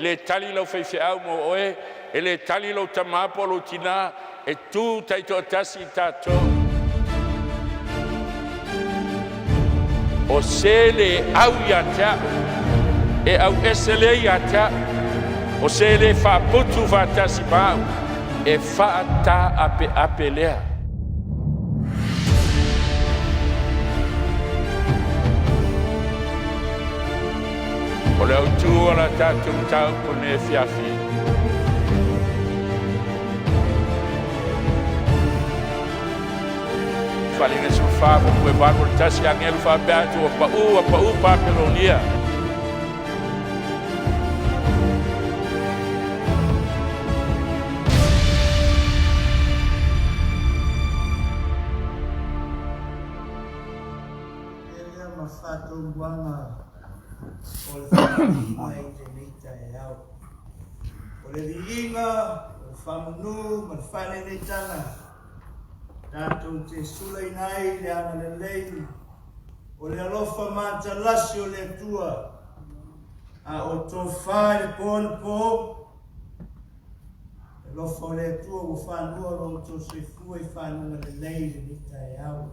E le tali lau faifeau mo oe, e le tali lou tama po o lou tina, e tu taitoatasi i tatou. O se le au ia te a'u, e auese lea ia te a'u. O se le faaputu faatasi ma a'u, e faataapeape lea. O le autu o la tatou mataupu i lenei afiafi, Faaaliga 14:81, agelu faapea atu, ua pau, ua pau Papelonia. Avea lea ma faatonuaga o le faamanuiaga i lenei taeao. O le viiga, o le faamanu ma le faaleeleitaga tatou te sulaina ai le agalelei o le alofa matalasi o le Atua, a o tofa i le po le po, Le alofa o le Atua ua fanua lo outou soifua i fanuga lelei i lenei taeao.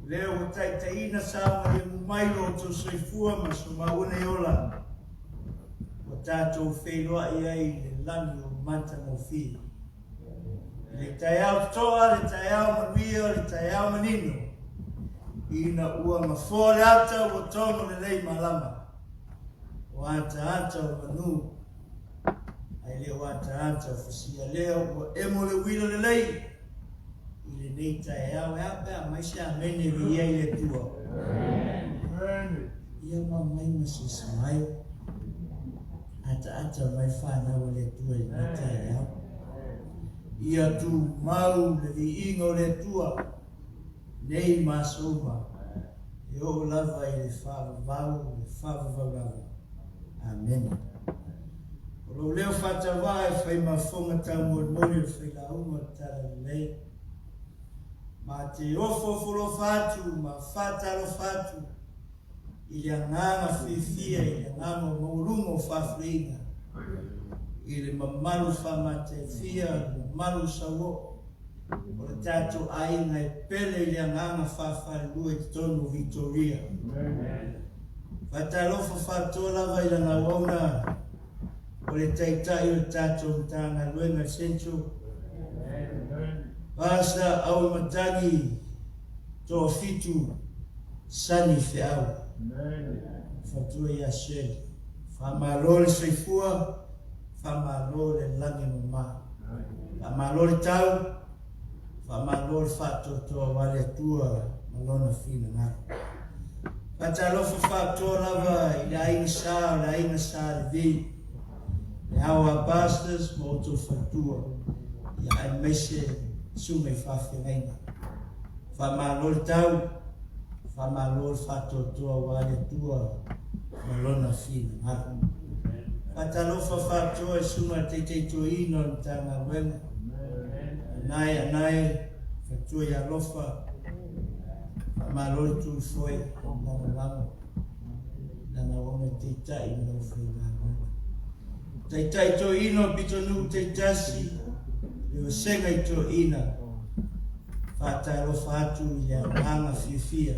O lea ua taitaiina saogalemu mai lo outou soifua ma somau nei ola, ua tatou feiloai ai i le lagi o matagofie. I le taeao totoa, le taeao manuia, le taeao manino, ina ua gafoa le ata ua togo lelei malama, o ataata o manu, Ae le o ataata o fusia lea ua emo le uila lelei i lenei taeao. E a pe a aumai se amene e viia i le Atua. Ia ma aumai ma se smile. Ataata mai whanau a le Atua i lenei taeao. Ia tumau le viiga o le Atua nei ma aso uma, e oo lava i le faavavau, le faavavau lava. Amene. O lou leo faatauaa e fai ma fofoga taumolimoli o le failauga o le Talalelei. Ma te ofoofolofa atu ma faatalofa atu i le agaga fiafia, i le agaga o maualuga o faafuiga, i le mamalu faamataifia, le mamalu sauoo o le tatou aiga e pele i le agaga faafalelua i totonu o Vitoria. Faatalofa faatoa lava i lana auauna o le Taitai o le tatou Matagaluega i Central, Pastor Auimatagi Toafitu Sonny Feau, Faletua ia Shirley. Faamalo le soifua, faamalo le lagi e mama. Faamalo le tau, Faamalo le faatoatoa aua le Atua ma Lona finagalo. Faatalofa faatoa lava i le aiga sa o le aiga sa Levi, le ao a pastors ma outou faletua, ia aemaise susuga i faafeagaiga. Faamalo le tau, faamalo le faatoatoa aua le Atua ma Lona finagalo. Faatalofa faatoa i susuga i le Taitaitoeina o le Matagaluega, Anae, Anae, Fatua i Alofa, faamalo le tulifoe, lagolago, lana auauna teitai ma lau faigaluega. Taitai toeaina o pitonuu taitasi, le vasega i toeaina, faatalofa atu i le agaga fiafia,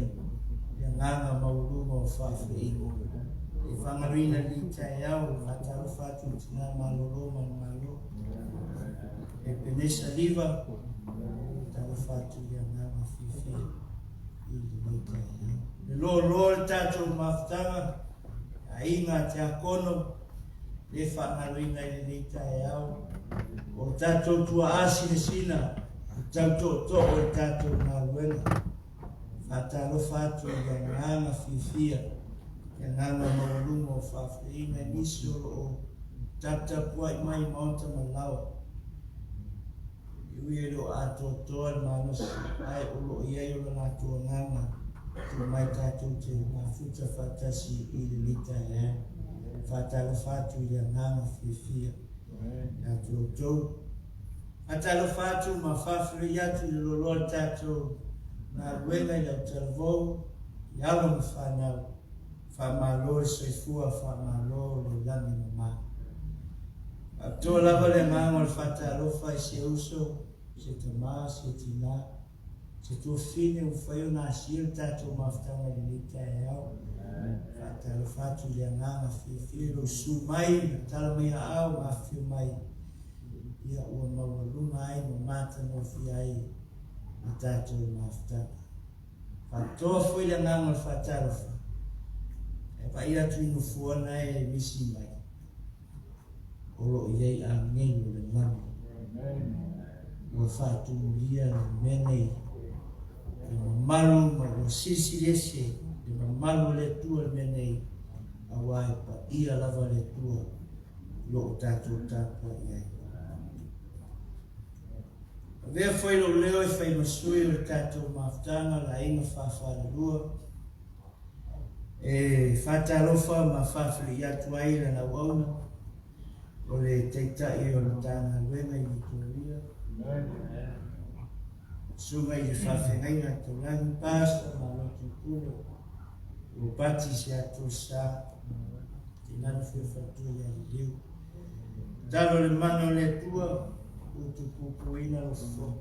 le agaga maualuga o faafeiga. E faagaloina lenei taeao, faatalofa atu i tina malolo ma le Malo. Epenesa Liva, talofa atu i le agaga fiafia i lenei taeao. Le loaloa le tatou mafutaga, aiga a Tiakono, le faagaloina i lenei taeao. O tatou tuaa sinasina, e tau tootoo i le tatou galuega. Faatalofa atu i le agaga fiafia, le agaga maualuga o faafeaiga i nisi o lo o taputapuai mai i maota ma laoa. E ui e le o atoatoa le malosi, ae o lo o i ai o le latou agaga tuu mai tatou te mafuta faatasi i lenei taeao. Faatalofa atu i le agaga fiafia ia te outou. Faatalofa atu ma faafeiloai atu i le loaloa o le tatou galuega i lau talavou, i alo ma fanau. Faamalo le soifua, faamalo le lagi. lagi mama. Faapitoa lava le agaga o le faatalofa i se uso, se tama, se tina, se tuafafine ua mafai ona asia le tatou mafutaga i lenei taeao. Faatalofa atu i le agaga fiafia i lou susu mai ma tala mai aao ma afifio mai, ia ua maualuga ai ma matagofie ai le tatou mafutaga. Faapitoa foi le agaga o le faatalofa e vaai atu i nofoa e misi mai, o lo o i ai agelu o le lagi ua faatumulia le mea nei, le mamalu ma ua silisili ese le mamalu o le Atua i le mea nei, aua e paia lava le Atua o lo o tatou tapuai ai. Avea foi lou leo e fai ma sui o le tatou mafutaga le aiga Fafalelua e faatalofa ma faafili'i atu ai lana auauna o le Taitai o le Matagaluega i Vitoria, Susuga i le Faafeagaiga Taulagi Pastor Malotu Pule Ropati Seatosa, tainane foi faletua ia Liliu. Tatalo le mana o le Atua ua tupupuina lou fofoga,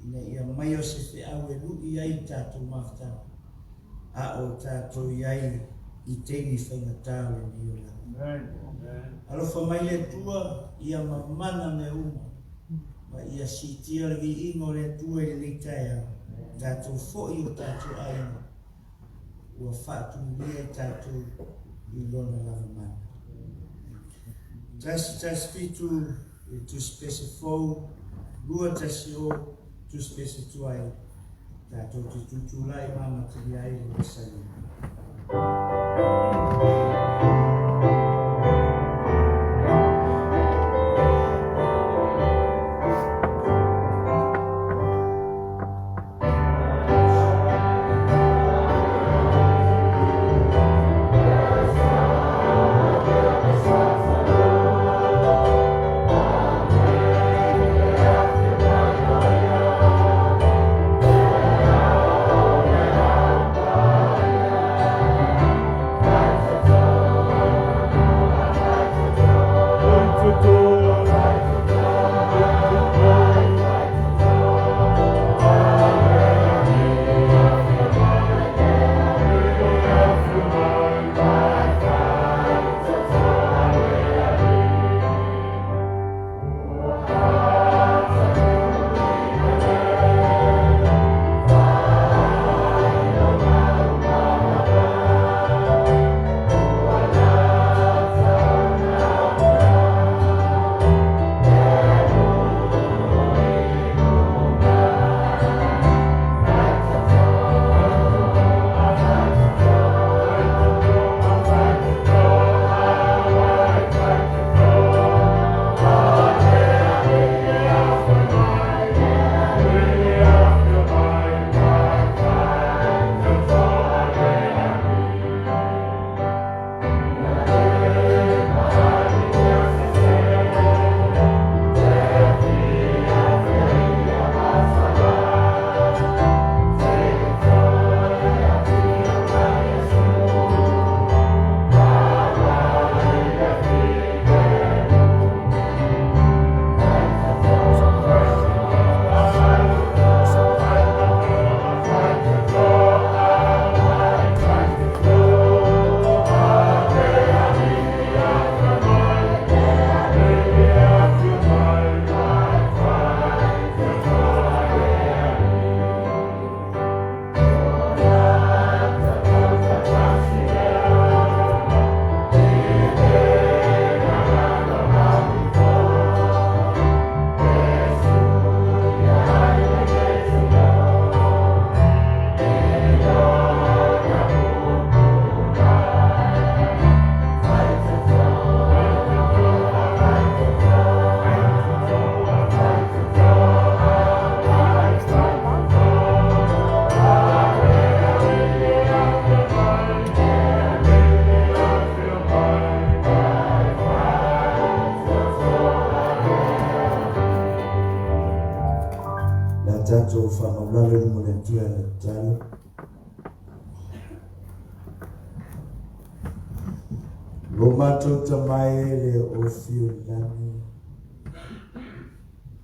ina ia maia o se feau e lu'i ai i tatou mafutaga, a o tatou i ai i taimi faigata o lenei olaga. Alofa mai le Atua ia mamana mea uma, ma ia siitia le viiga o le Atua i lenei taeao, tatou foi o tatou aiga, ua faatumulia i tatou i Lona lava mana. 117 i le Tusi Pese Fou, 210 Tusi Pese Tuai, tatou te tutulai ma amatalia ai le masani. Le a tatou faamaulalo i luma o le Atua e ala tatalo. O matou Tama e le o afio i le lagi,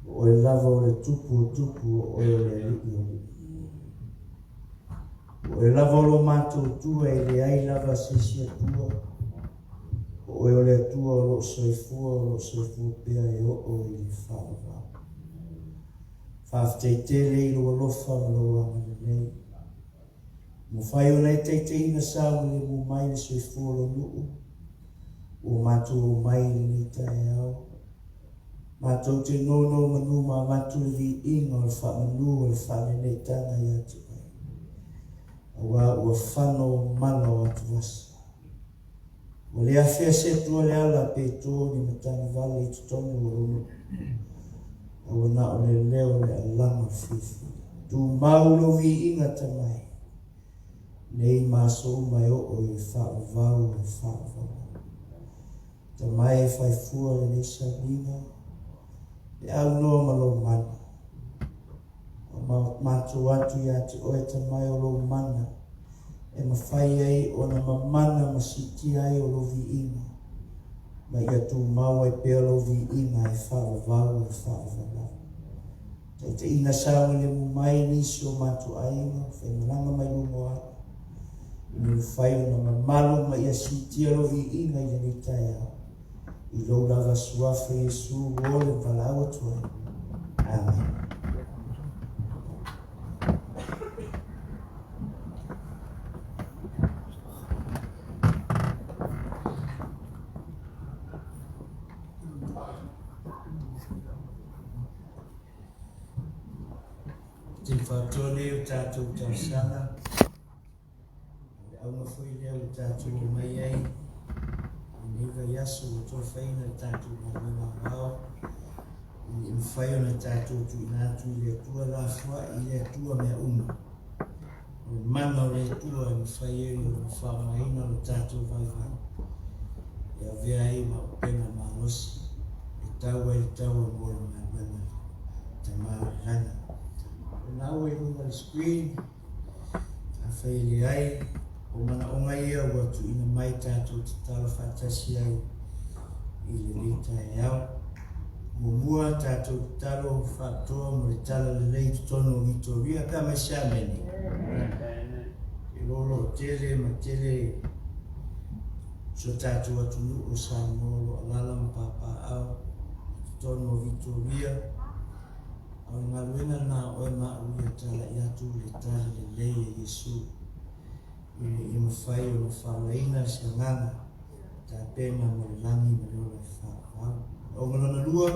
o oe lava o le Tupu o tupu, o oe o le Alii o alii. O oe lava o lo matou Atua e leai lava se isi Atua, o oe o le Atua o lo o soifua, o lo o soifua pea e oo i le faavavau. Faafetai tele i lou alofa ma lou agalelei. Mafai ona e taitaiina saogalemu mai le soifua o lou nuu ua matou omai i lenei taeao. Matou te nonomanu ma avatu le viiga o le faamanu o le faaleleitaga ia te oe, aua ua fano mala o atuvasa. Ua le afea se atua le ala pe to ni matagi vale i totonu o lou nuu, a ua na o le leo o le alama o le fiafia. Tumau lou viiga Tama e, nei ma aso uma e oo i le faavavau o le faavavau. Tama e fai fua lenei sauniga, le aunoa ma lou mana. Ua matou atu ia te oe Tama e o lou mana, e mafai ai ona mamana ma siitia ai o lou viiga, ma ia tumau ai pea lou viiga e faavavau e faavavau lava. Taitaiina saogalemu mai nisi o matou aiga o faimalaga mai luga o ala, ina ia mafai ona mamalu ma ia siitia lou viiga i lenei taeao, i lou lava Suafa Iesu ua ole ma valaau atu ai. Amene. Te whātua nei o tātou talosaga, o le auga foi lea ua tātou omai ai i lenei vaiaso ua tofaina le tātou galuega aoao, ina ia mafai ona tātou tuuina atu i le Atua lafoai i le Atua mea uma. O le mana o le Atua e mafai ai ona faaaogaina lo tātou vaivai e avea ai ma upega malosi e tau ai le taua mo le galuega a le Tama o le Lagi. O lena ua i luga o le screen, afai e leai, o manaoga ia ua tuuina mai tatou tatalo faatasi ai i lenei taeao. Muamua tatou tatalo faapitoa mo le talalelei i totonu o Vitoria pe a mai se amene. E looloo tele ma tele so tatou atunuu o Samoa o lo o alaala ma papaaao i totonu o Vitoria. A o le galuega lena a oe ma au ia talai atu le talalelei a Iesu ina ia mafai ona faaolaina se agaga tapena mo le lagi ma le ola e faavavau. Manaoga lona lua,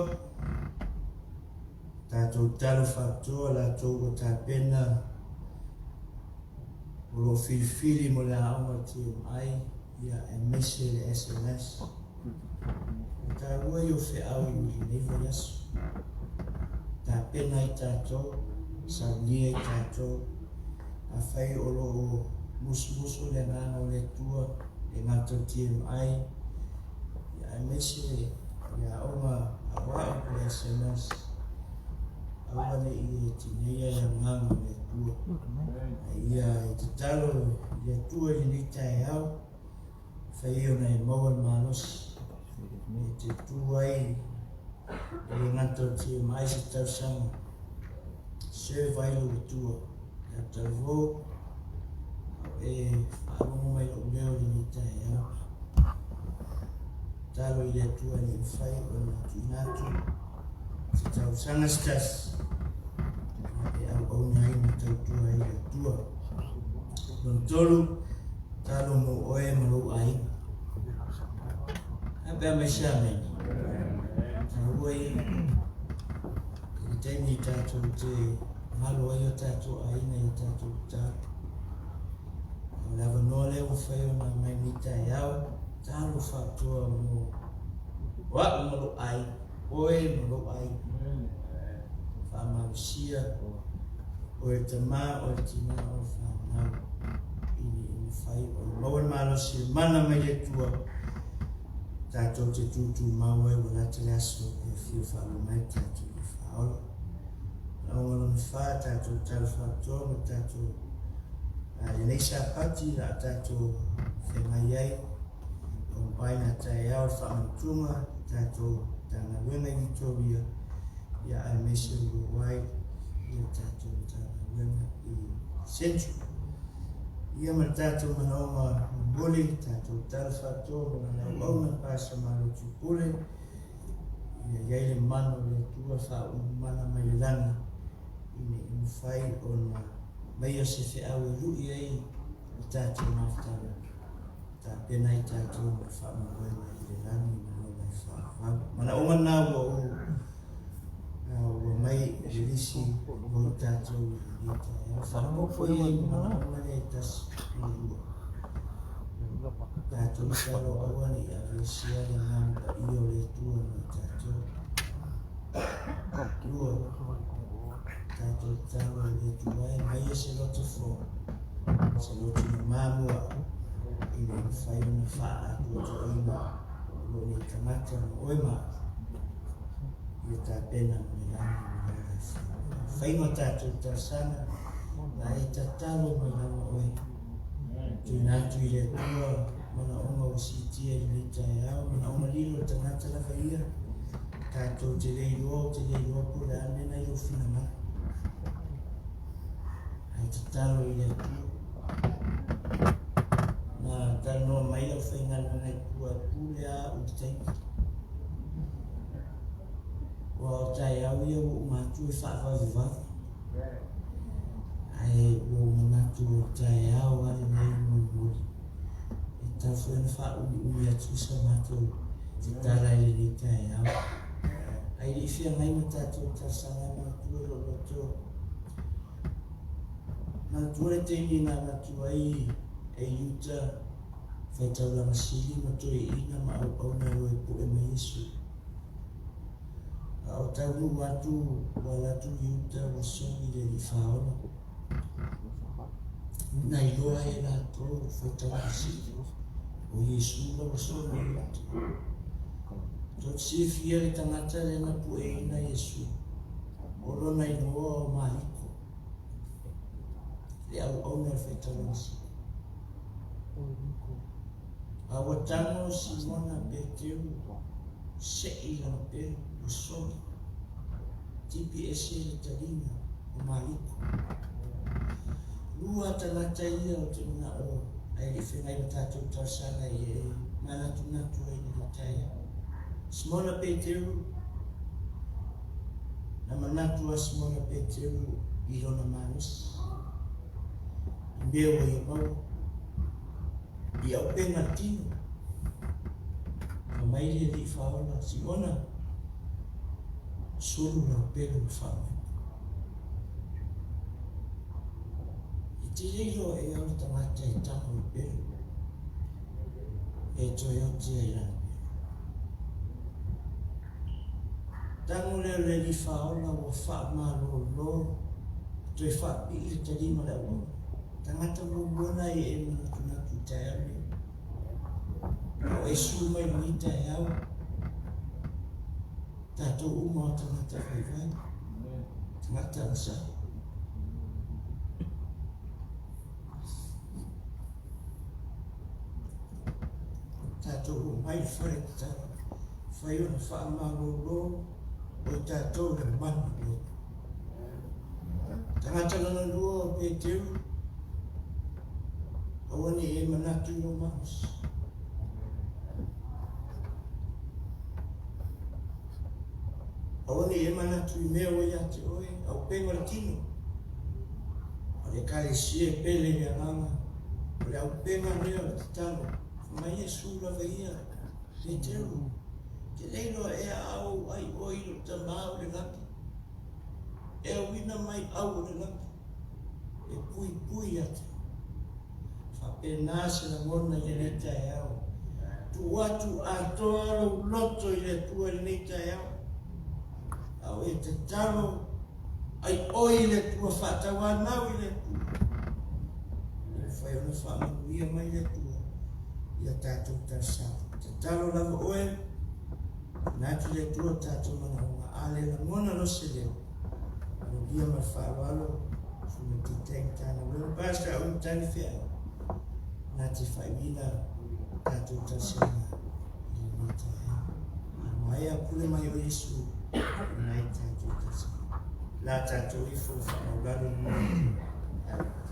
tatou talo faapitoa latou ua tapena o lo o filifili mo le aoga TMI ia aemaise le SMS. O taua ia o feau i lenei vaiaso. Tapena ai tatou, saunia ai tatou. Afai o lo o musumusu le agaga o le Atua, le gata o TMI, ia aemaise le aoga aoao po o le SMS, aua ne i e tineia le agaga o le Atua. A ia e tatalo i le Atua i lenei taeao, fai ai ona e maua le malosi e te tu ai e le gata o TMI se tausaga, serve ai lou Atua. Ia talavou, a o e faalogo mai lou leo i lenei taeao. Tatalo i le Atua ina ia mafai ona tuuina atu se tausaga se tasi e auauna ai ma tautua ai le Atua. Lona tolu, tatalo mo oe ma lou aiga. A pe a mai se amene. Taua ia i le taimi tatou te galo ai o tatou aiga i o tatou tatalo. A o le avanoa lea ua fai ona aumai nei taeao, tatalo faapitoa mo o a'u ma lou aiga, oe ma lou aiga. Faamalosia oe le tama, oe le tina, oe le fanau, ina ia mafai ona maua le malosi e mana mai le Atua, tatou te tūtūmau ai ua lata le aso e afio faalua mai le tatou Alii Faaola. Manaoga lona fa, tatou tala faapitoa ma tatou lenei Sapati la a tatou feagai ai. Ua mavae nā taeao i faamanatuga i tatou Matagaluega i Victoria ia aemaise Worldwide ia tatou Matagaluega i Central. Ia ma le tatou manaoga mulimuli, tatou tala faatoa ma lana auauna Pasa Malotu Pule, ia iai le mana o le Atua faaumumana mai le lagi ina ia mafai ona maia se feau e lui ai le tatou mafutaga. Tapena ai tatou mo le faamoemoega i le lagi ma lona e faavavau. Manaoga na ua ou ua mai i le lisi mo i tatou i lenei taeao. Faaopoopo i ai ma manaoga lea e tasi ma le lua. Tatou tatalo aua ne i aveesea le agaga paia o le Atua mo i tatou. Lua, tatou tatalo i le Atua e maia se loto fou, se loto mama mo au, ina ia mafai ona faaatoatoaina lou nei tagata ma oe ma au, ia tapena mo le lagi ma le ola e fai. Faiga tatou talosaga, na e tatalo mai lava oe. Tuuina atu i le Atua manaoga ua siitia i lenei taeao, manaoga lilo le tagata lava ia, tatou te le iloa, ou te le iloa po o le a le mea na i lou finagalo. Ae tatalo i le Atua. Na talanoa mai le aufaigaluega i tua e pule a au i le taimi. Ua o taeao ia ua uma atu e faavavevave. Ae ua ou manatu o le taeao lava lenei mulimuli. E tatau foi ona faaumiumi atu sa matou tatala i lenei taeao. Ae le i feagai ma tatou talosaga e manatua i lou loto. Manatua le taimi na avatu ai e Iuta faitaulaga sili ma toeaiina ma auauna e o e pue mai Iesu. A o taunuu atu ua alu atu Iuta ua sogi le alii faola. Na iloa ai e latou faitaulaga sili o Iesu la ua sogi e Iuta. Tou te silafia le tagata lea na pueina Iesu, o lona igoa o Maliko, le auauna o le faitaulaga sili. A ua tago Simona Peteru seʻi lana pelu ua sogi, tipi ese le taliga o Maliko. Lua tagata ia ou te manaʻo ae le i feagai ma tatou talosaga i e manatunatu ai i le taeao. Simona Peteru, na manatu a Simona Peteru i lona malosi, i mea ua ia maua. I auupega le tino. Fai mai le Alii Faaola, Simona, sulu lau pelu ma faamaina. E te le iloa ea o le tagata e tago i pelu, e toe oti ai lana pelu. Tago lea o le Alii Faaola ua faamalolo, toe faapii le taliga o le auauna. Tagata muamua na e e manatunatu i taeao nei. A o e su mai lenei taeao, tatou uma o tagata vaivai, tagata agasala. Tatou oo mai le fale tatalo, fai ona faamalolo o i tatou le mana o le Tagata lona lua o Peteru, aua ne i e manatu i lou malosi. Aua ne i e manatu i mea ua ia te oe, auupega o le tino. O le Ekalesia e pele i le agaga, o le auupega lea o le tatalo. Fai mai Iesu lava ia, Peteru, te le iloa ea a ou ai oe i lou Tama o le lagi? E auina mai au o le lagi e puipui ia te au. Faapena se lagona i lenei taeao. Tuu atu atoa lou loto i le Atua i lenei taeao. A o e tatalo ai oe i le Atua, faatauanau i le Atua. E mafai ona faamanuia mai le Atua ia tatou talosaga. Tatalo lava oe. Tuuina atu le Atua o tatou manaoga, a le lagona loa se leo, alolia ma le faaaloalo, Susuga Taitai Matagaluega, Pastor Aumi Tani Feau, na te faaiuina tatou talosaga. Le a tatou ifo faamaulalo i luma o le Atua.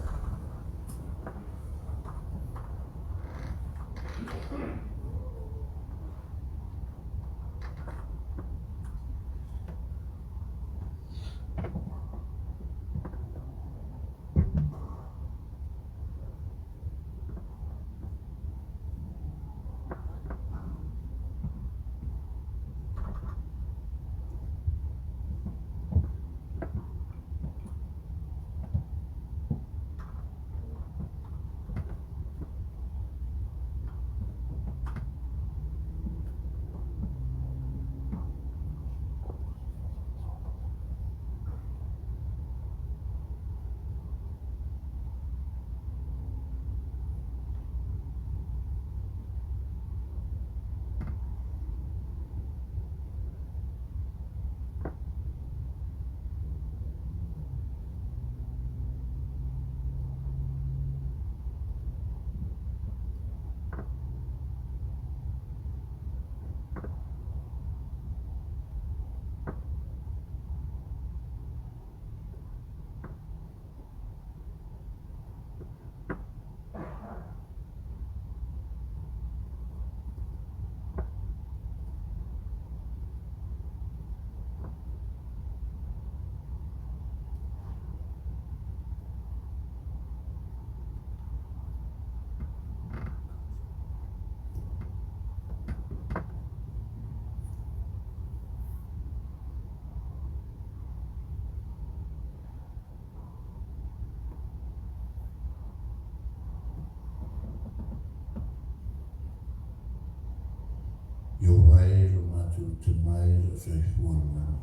Ieova e lo matou Tama e lo soifua i le lagi.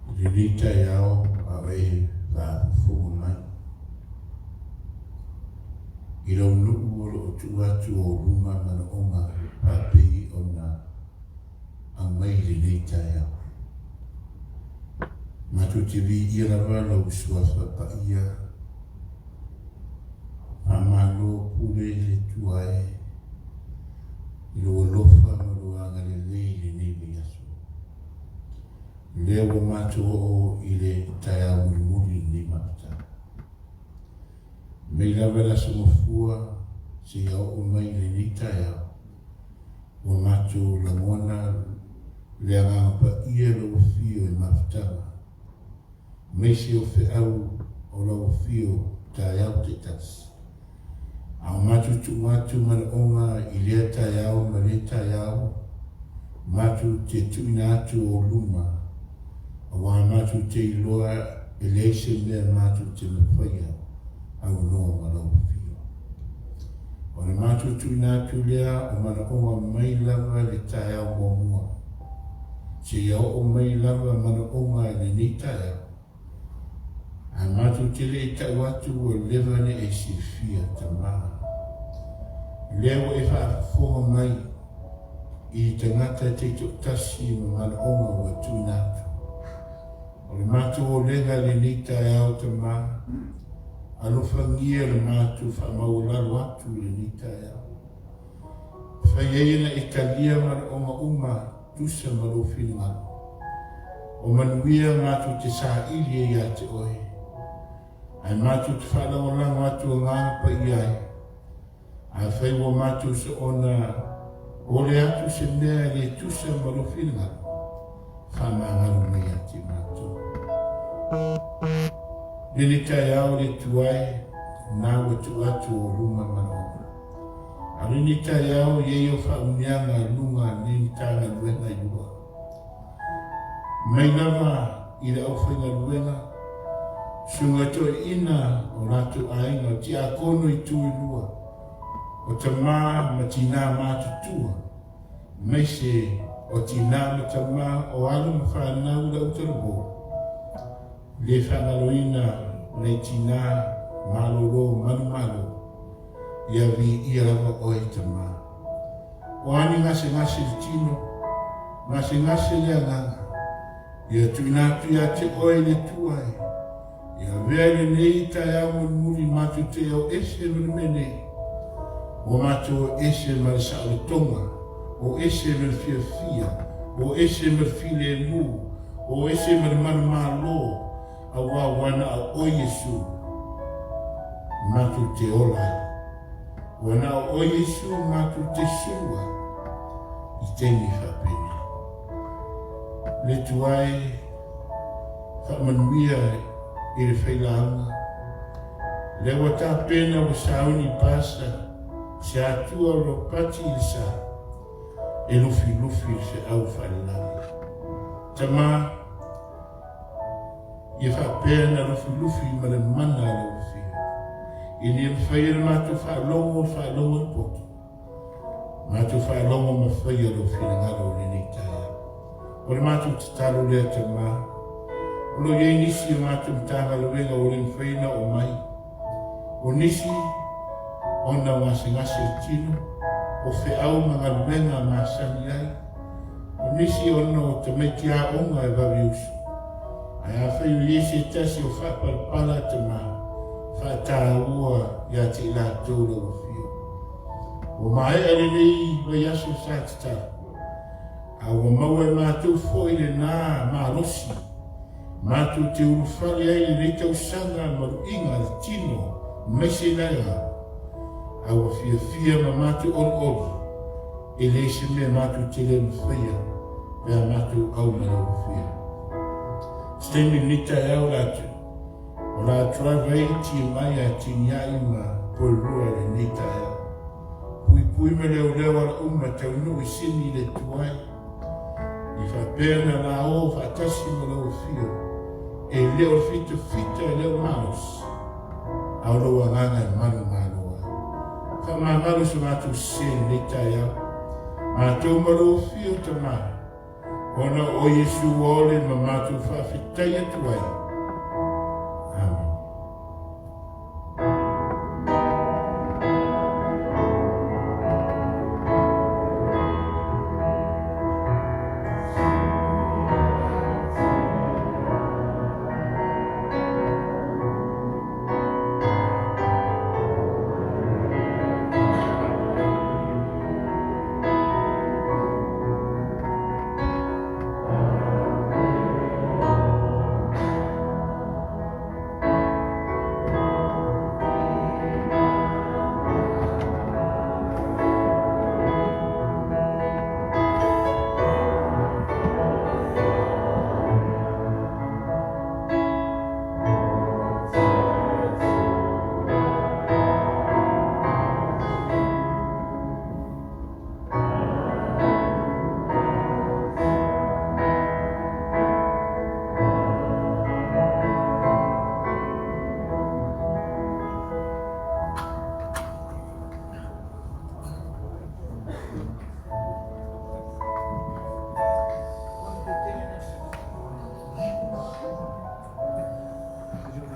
I lenei taeao a o e faafofoga mai, i lou nuu o lo o tuu atu ou luma manaoga faapei ona aumai i lenei taeao. Matou te viia lava lou suafa paia. Faamalo pule i le Atua e i lou alofa ma lou agalelei i lenei vaiaso. Lea ua matou oo i le taeao mulimuli i lenei mafutaga. Mai lava le aso Gafua seia oo mai i lenei taeao, ua matou lagona le Agaga Paia i lau Afio i mafutaga. Aemaise o feau o lau afio taeao taitasi. A o matou tuu atu manaoga i lea taeao ma lea taeao, matou te tuuina atu o luma, aua matou te iloa e leai se mea matou te mafaia aunoa ma lau afio. O le matou tuuina atu lea o manaoga mai lava i le taeao muamua. Seia oo mai lava manaoga i lenei taeao, ae matou te le i tau atu ua leva ona e silafia, Tama. Lea ua e faafofoga mai i tagata taitoatasi ma manaoga ua tuuina atu. O le matou olega i lenei taeao, Tama, alofagia le matou faamaualalo atu i lenei taeao. Fai ai ona e talia manaoga uma tusa ma lou finagalo. O manuia matou te saili ai ia te oe, ae matou te faalagolago atu agaga paia ai. Afai ua matou soona ole atu se mea e le tusa ma lou finagalo, faamagalo mai ia te matou. Lenei taeao le tuai, na ua tuu atu o luma manaoga. A lenei taeao i ai o faaumiaga i luga nei Matagaluega i lua. Mai lava i le aufaigaluega, susuga toeaiina o latou aiga, o tiakono i tu i lua, o tama ma tinā matutua, aemaise o tinā ma tama o alo ma fanau i lau talavou, le faagaloina nai tinā malolo manumalo, Ia viia lava oe Tama. O a ni gasegase i le tino, gasegase le agaga, ia tuuina atu ia te oe i le Atua e. Ia avea i lenei taeao mulimuli matou te o ese ma le mea nei. Ua matou o ese ma le saoletoga, o ese ma le fiafia, o ese ma le filemu, O ese ma le manumalo, auā ua na o oe Iesu matou te ola ai. Ua na o oe Iesu matou te sulu ai i taimi faapenei. Le Atua e, faamanuia i le failauga, lea ua tapena ua sauni pasa se Atua o Ropati i le sa, e lufilufi i le feau faalelagi. Tama, ia faapea na lufilufi ma le mana a lau Afioga, ina ia mafai e le matou faalogo le faalogo i le poto, matou faalogo ma faia lou finagalo i lenei taeao. O le matou tatalo lea, Tama, o lo o i ai nisi o matou Matagaluega ua le mafai ona oo mai, O nisi, ona o gasegase o tino, o feau ma galuega masani ai. O nisi ona o tamaiti aoga e vave usu. Ae afai o i ai se tasi o faapalapala tama, faataua ia te i latou lau afio. Ua maea lenei vaiaso sa tatalo, a ua maua e matou foi lena malosi Matou te ulufale ai i lenei tausaga ma luiga le tino aemaise i laeao, a ua fiafia ma matou oluolu, e leai se mea matou te le mafaia pe a matou au ma lau Afioga. Se taimi lenei taeao latou, o la drive ai le TMI a Tiniai ma Poerua i lenei taeao. Puipui ma leoleo ala uma taunuu i Sini i le tuai. I faapea na la o faatasi ma lau afio, e le o le fitafita e le o malosi, a o lou agaga e manumalo ai. Faamagalo so matou sese i lenei taeao, matou ma lou afio, Tama, ona o Iesu ua ole ma matou faafetai atu ai. Amene.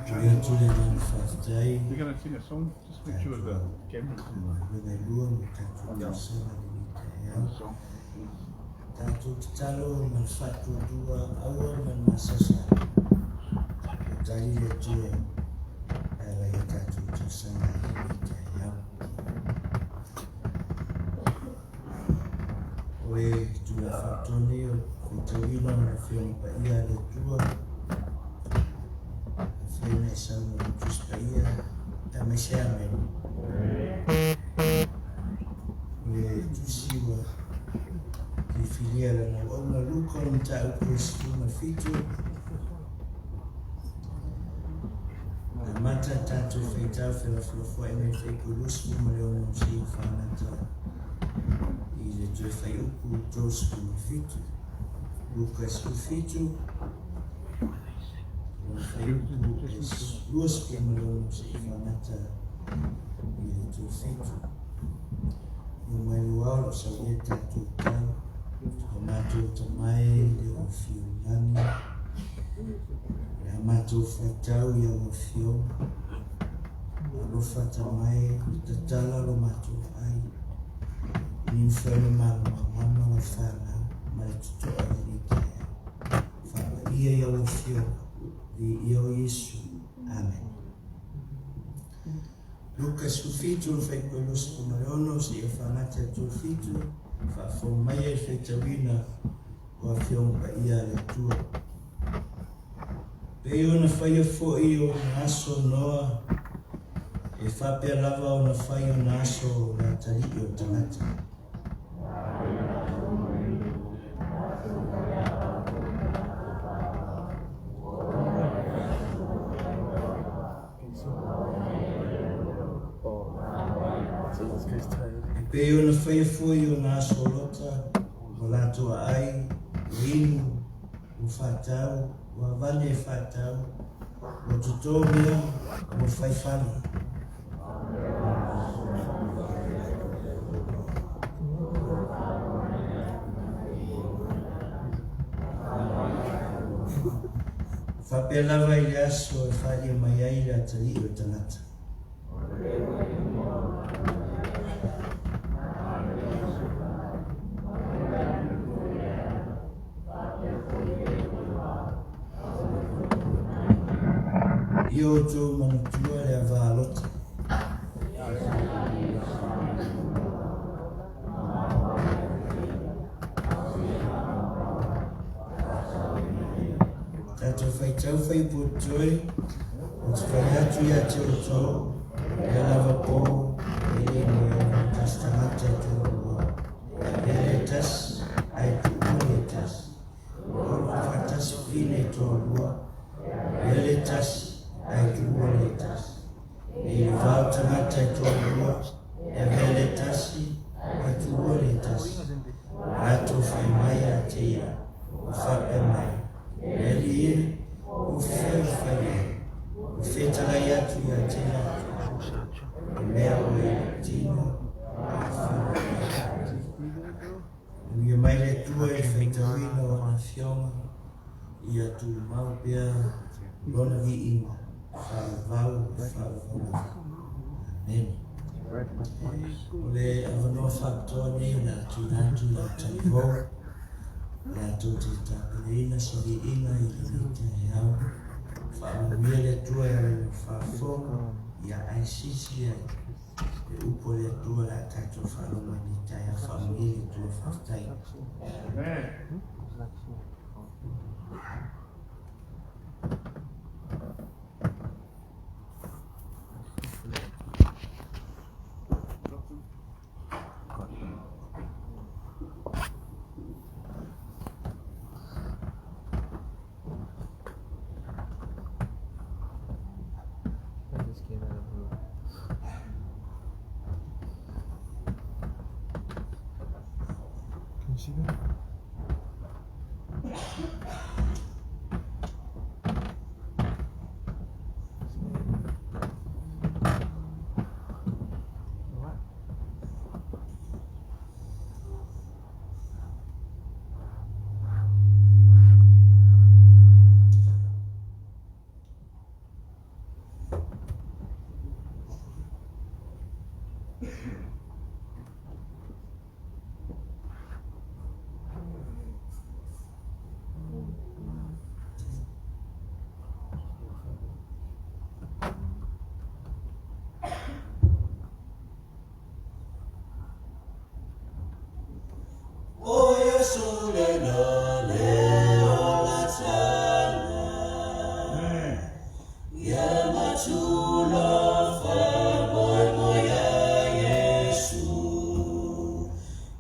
Momoli atu le agaga faafetai We're going to sing a song. Just make sure the camera's on galuega e lua ma tatou tausaga lenei taeao. the song. Tatou tatalo ma le faatuatua aua ma le masasa o tali le Atua e ala i a tatou tausaga i lenei taeao. O e tula faatoa nei o le faitauina o le Afioga Paia a le Atua, afai na e saunoa i Tusi Paia, aemaise Amene. O le tusi ua filifilia e lana auauna Luka o le mataupu e 17, Amata tatou faitau felafolafoai mai le Fuaiupu 26 seia faagata i le toe Fuaiupu 37. Luka 17, lona Fuaiupu 26 seia faagata i le 37. Ua mai lua o lo o saunia tatou tau, o matou tamae le o afio i lagi, o le a matou faitau i au afioga, alofa tamae, tatala lo matou ai, ni mafai ona malamalama lau fanau ma le totoa i lenei taeao. Faapaia i au afioga, viia o Iesu. Amen. Luka 17, le Fuaiupu 26 seia faagata le 37, faafofoga mai ai le faitauina o Afioga Paia a le Atua. Pei ona faia foi o na aso o Noa, e faapea lava ona fai o na aso o le atalii o le tagata. E pei ona faia foi o na aso o Lota, ua latou aai, ua inu, ua faatau, ua avane e faatau, ua totō mea, ua fai fale. Faapea lava i le aso e faaalia mai ai le atalii o le tagata. Ia outou manatua le ava a Lota. Tatou faitau faiputoe, ou te fai atu ia te outou, ia lava po, e le moe ona tasi tagata e toalua. E avea le tasi, ae tuua le tasi. Ua ulu faatasi fine e toalua, avea le tasi, ae tuua le tasi. E i le vao tagata e toalua, e avea le tasi, ae tuua le tasi. Latou fai mai ia te ia, ua faapea mai, Le Alii e, o fea ua fai ai? Ua fetalai atu ia te latou, E mea oe i lou tino, a fai Manuia mai le Atua i le faitauina o Ana Afioga, ia tumau pea Lona viiga, faavavau e faavavau lava. Amene. O le avanoa faapitoa nei o le a tuuina atu i lau talivou, latou te tapenaina se viiga i lenei taeao. Faamanuia le Atua i ala lau faafofoga, ia ae silisili ai le upu a le Atua o le a tatou faalogo ai nei taeao. Faamanuia le Atua, faafetai. Amen. That just came out of nowhere. Can you see that? O Iesu lena le ola tala, Ia matula faamoemoe ia Iesu,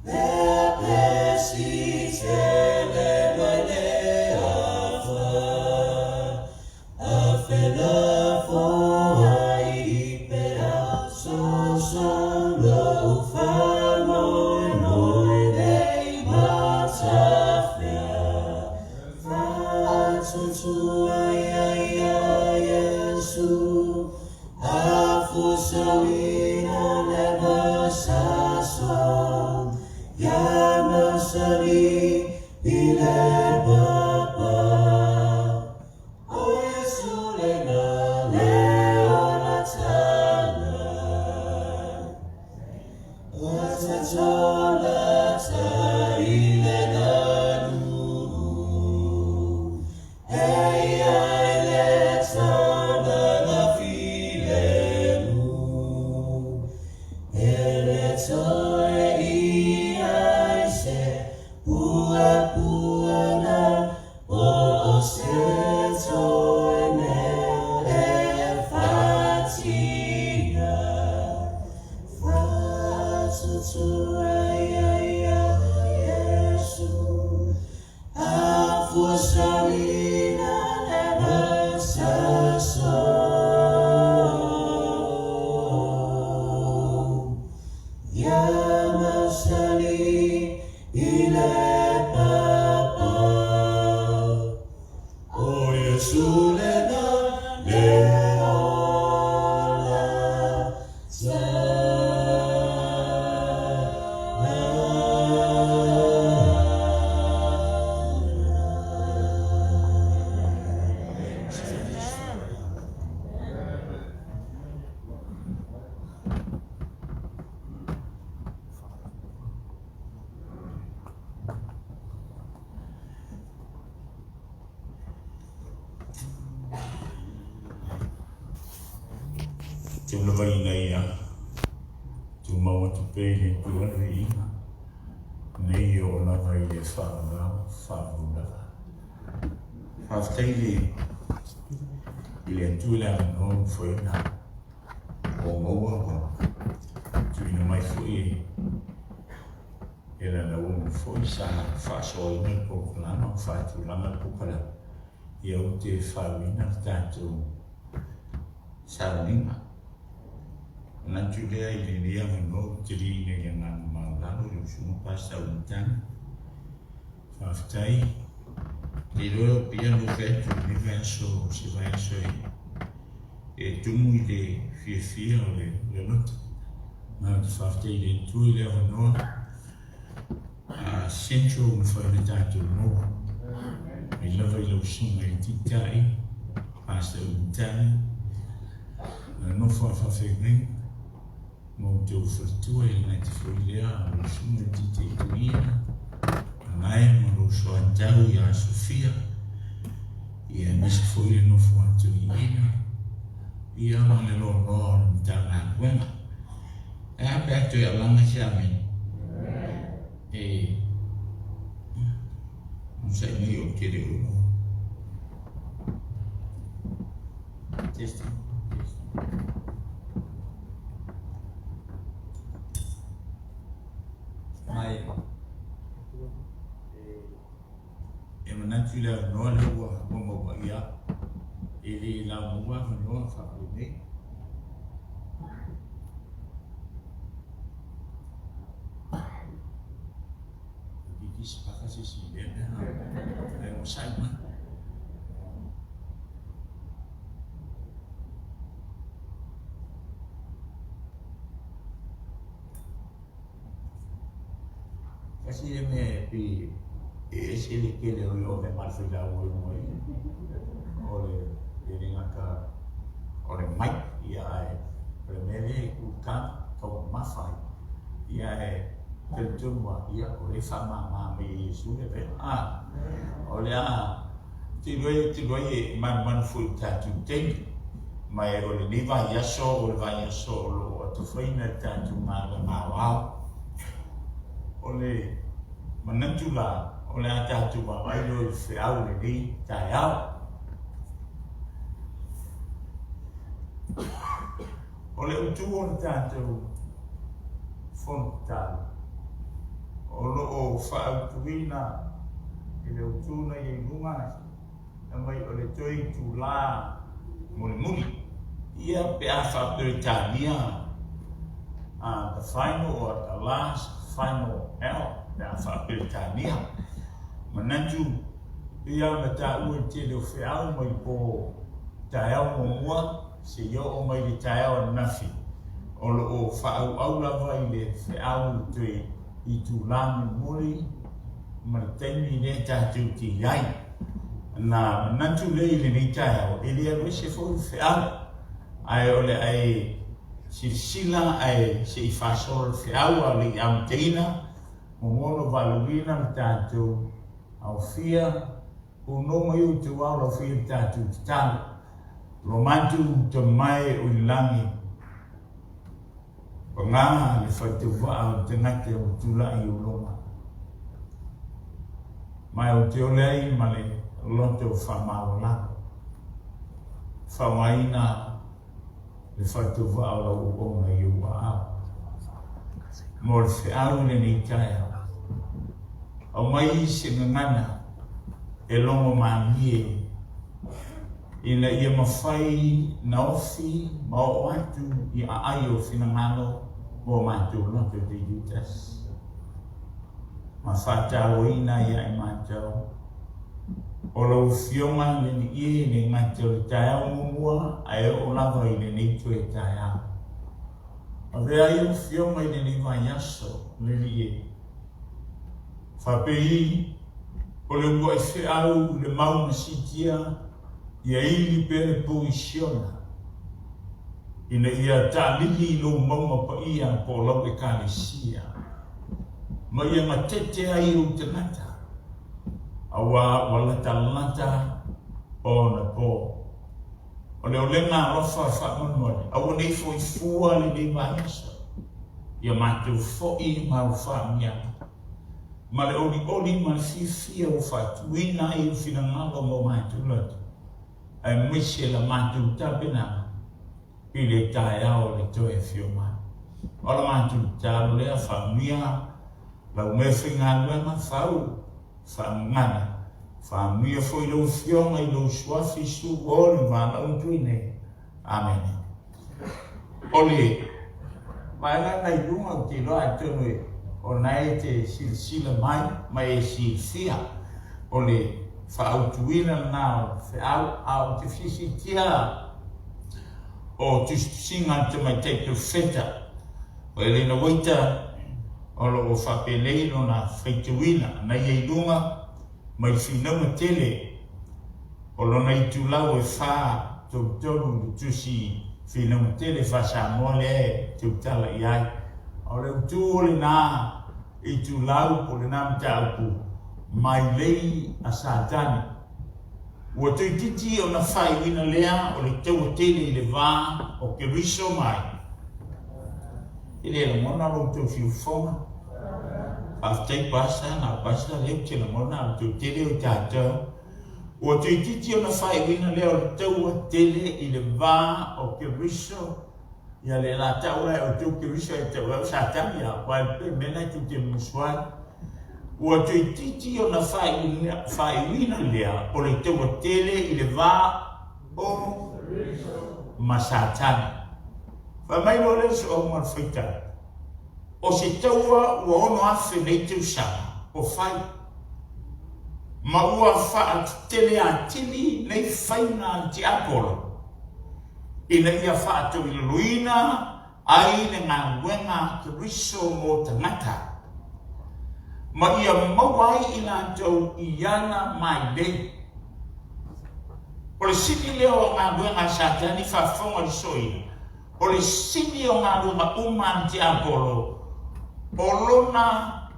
Lea pesi tele mai le afa, A felafoai i pea soso lou faamoemoe nei matafea. Faatuatua ia ia Iesu, Afusauina le masaso, Ia masani i le papa. O Iesu lena le ola tala, O tatola ta i le nanu, E ia i le tanaga filemu, E le toe i ai se puapuaga po o se toe. Teu lava ina ia tumau atu pea i le Atua le viiga, nei e oo lava i le faavavau faavavau lava. Faafetai i le i le Atua i le avanoa ua mafai ona ua maua ua tuuina mai foi e e lana umu foi sa faasoaina le polokalama ma faatulaga le polokalama, ia ou te faauiina le tatou sauniga. Manatu lea i lenei avanoa ou te liina i le agaga maualalo i lau susuga Pastor Umatana. Faafetai. Te iloa e pei ona ou fai atu i lenei vaiaso, o se vaiaso e tumu i le fiafia o le loto. Ma ou te faafetai i le Atua i le avanoa a Central mafai ona tatou maua. Mai lava i lau susuga i le Taitai, Pastor Umatana, na nofo a faafeagaiga ma outou faletua e le gata foi lea a lau susuga i le Taitai Tuiina, Manaia ma lou soatau ia Sofia, ia aemaise foi le nofo a Tuiina, ia ma le loaloa o le Matagaluega. Ae a pe a toe alaga se amene? E onosai mai ou te le o iloa. Testing, testing. Mai e manatu i le avanoa lea ua maua ia e le lau maua avanoa faapenei. Kiki se paka se si lea mea ai o sai mai. Tasi le mea e pei e ese le tele o le ove ma le failauga i luga i o le e le gata o le mic ia ae o le mea lea e kūkā taumamafa ai ia ae talitonu lava ia o lea e faamama mai e Iesu le avega a o le a te iloa te iloa e manumanu foi i le tatou taimi ma e o lenei vaiaso o le vaiaso o lo o atofaina le tatou galuega aoao. O le manatu la, o le a tatou vaavaai loa i le feau o lenei taeao. O le utu o le tatou fono tatalo, o lo o faautuina i le utu na i ai luga na mai o le toe itulā mulimuli. Ia pe a faa-Peretania the final or the last final hour pe a faa-Peretania. Manatu pei lava ona taua i le tele o feau mai po taeao muamua seia oo mai le taeao ananafi, o lo o faaauau lava i le feau i le toe itulā mulimuli ma le taimi lea tatou te i ai. Na manatu lea i lenei taeao, e le alu ese foi le feau, ae o le a e silasila ae se i faasolo le feau a o le i amataina, muamua ona valaauina le tatou aofia, punou mai outou ao laofia le tatou tatalo. Lo matou tamae o i lagi, Paga le faitauvaa o le tagata ua tulai i ou loma. Ma ou te ole ai ma le loto faamaualalo. Faaaogaina le faitauvaa o lau auauna i ou aao. mo le feau i lenei taeao. Aumai se gagana e logo malie ina ia mafai na ofi ma oo atu i aai o finagalo mo matou loto te Iutasi ma faatauaina ia i matou. O lau Afioga le Alii e le gata o le taeao muamua ae oo lava i lenei toe taeao. Avea ai lau Afioga i lenei vaiaso, le Alii e. Faapei o le uluai feau i le mau na siitia ia ili pea le pou i Siona, ina ia taalili i lou mauga paia po o lau Ekalesia, ma ia gatete ai ou tagata, auā ua latalata ona po. O le olega alofa faamolemole, aua ne i foifua lenei vaiaso, ia matou foi ma au faamiaga, ma le olioli ma le fiafia ua faatuina ai ou finagalo mo matou loto, aemaise la matou tapenaga i le taeao o le toe afio mai. O la matou tatalo lea, faamia lau meafaigaluega fau Faamagana, faamanuia foi lau Afioga i lou suafi Iesu o le valaau atu ai nei. Amene. O le vaega na i luga ou te iloa atonu e ona e te silasila mai ma e silafia o le faautuina lena o le feau, a ou te fia siitia o tusitusiga a le tamaitai perofeta o Elena Waita O lo o faapenei lona faitauina na ia i luga mai le finauga tele o lona itulau e 433 i le tusi finauga tele faa-Samoa lea e tautala i ai. A o le autu o lena itulau po o lena mataupu, Mailei a Satani. Ua toeitiiti ona faaiuina lea o le taua tele i le va o Keriso mai. E le lagona lo outou fiufofoga. Faafetai Pasa, na o Pasa lea ou te lagona a o outou tele o tatou. Ua toeitiiti ona faaiuina lea o le taua tele i le va o Keriso Ia le la tau la e outou Keriso e tau au Satani a aua e pe mea na e tou te musu ai. Ua toeitiiti ona faaiuina lea o le taua tele i le va o ma Satani. Fai mai loa lea o se ohu ma le faitau, o se taua ua 6,000 nei tausaga o fai, ma ua faatetele atili nei faiga a le tiapolo, ina ia faatoilaloina ai le galuega a Keriso mo tagata, ma ia maua ai i latou i ana mailei. O le sini lea o galuega a Satani faafofoga le soia, o le sini o galuega uma a le tiapolo, o lona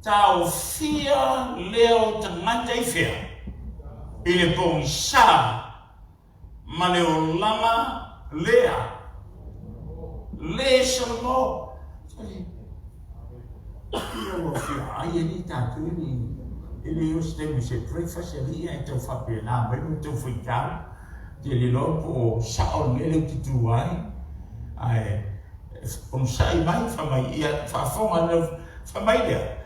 taofia lea o tagata i fea? I le pogisa ma le olaga lea le Salomao. Ia ua fia ai alii tatou e le e le o se taimi se breakfast alii ae tau faapena mai lo tau faitau te le iloa po o sao le mea lea ou te tu ai ae onosai mai fai mai ia faafofoga le fai mai lea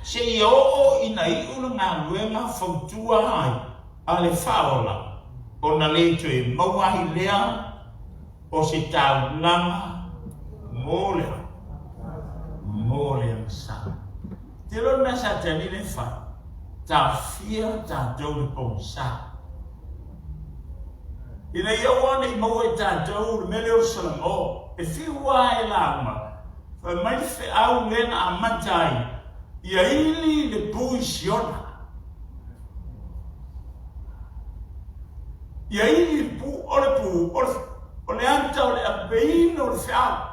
seia oo ina iu le galuega fautua ai a le Faaola, ona le toe maua ai lea o se taulaga mo le mo le agasala. Te iloa le mea sa te alii le fai, taofia tatou le pogisa. Ina ia aua ne i maua e tatou le mea lea o le salamo, e fiu lava e lauga, fai mai le feau lea na amata ai, ia ili le pu i Siona. Ia ili le pu, o le pu, o le, o le ata o le apeina o le feau.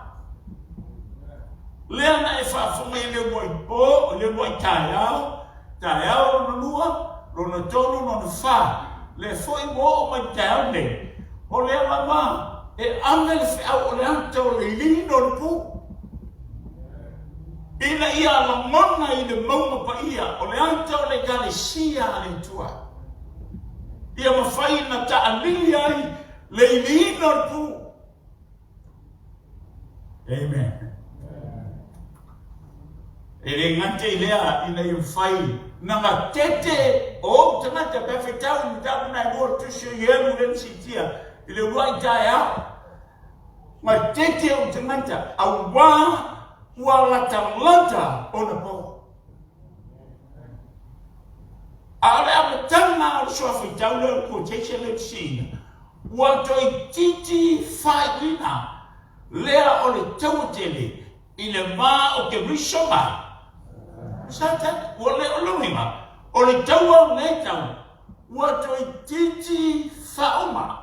Lea na e faafofoga i le uluai po, i le uluai taeao, taeao lona lua, lona tolu, lona fa, lea foi ua oo mai i le taeao nei, o lea lava e ave le feau o le ata o le iliina o le pu. Ina ia lagona i le mauga paia o le ata o le Ekalesia a le Atua, ia mafai ona taalili ai le iliina o le pu. Amen. E le gata i lea ina ia mafai na gatete o ou tagata pe a faitau i mataupu na e lua o le Tusi o Ielu lea na siitia i le uluai taeao. Gatete ou tagata auā ua latalata ona po. A o le amataga o le suafaitau lea o le quotation lea ou te siiina, ua toeitiiti faaiuina lea o le taua tele i le va o Keriso ma Satani. Ua le o le uiga o le taua o lenei tau ua toeitiiti faauma.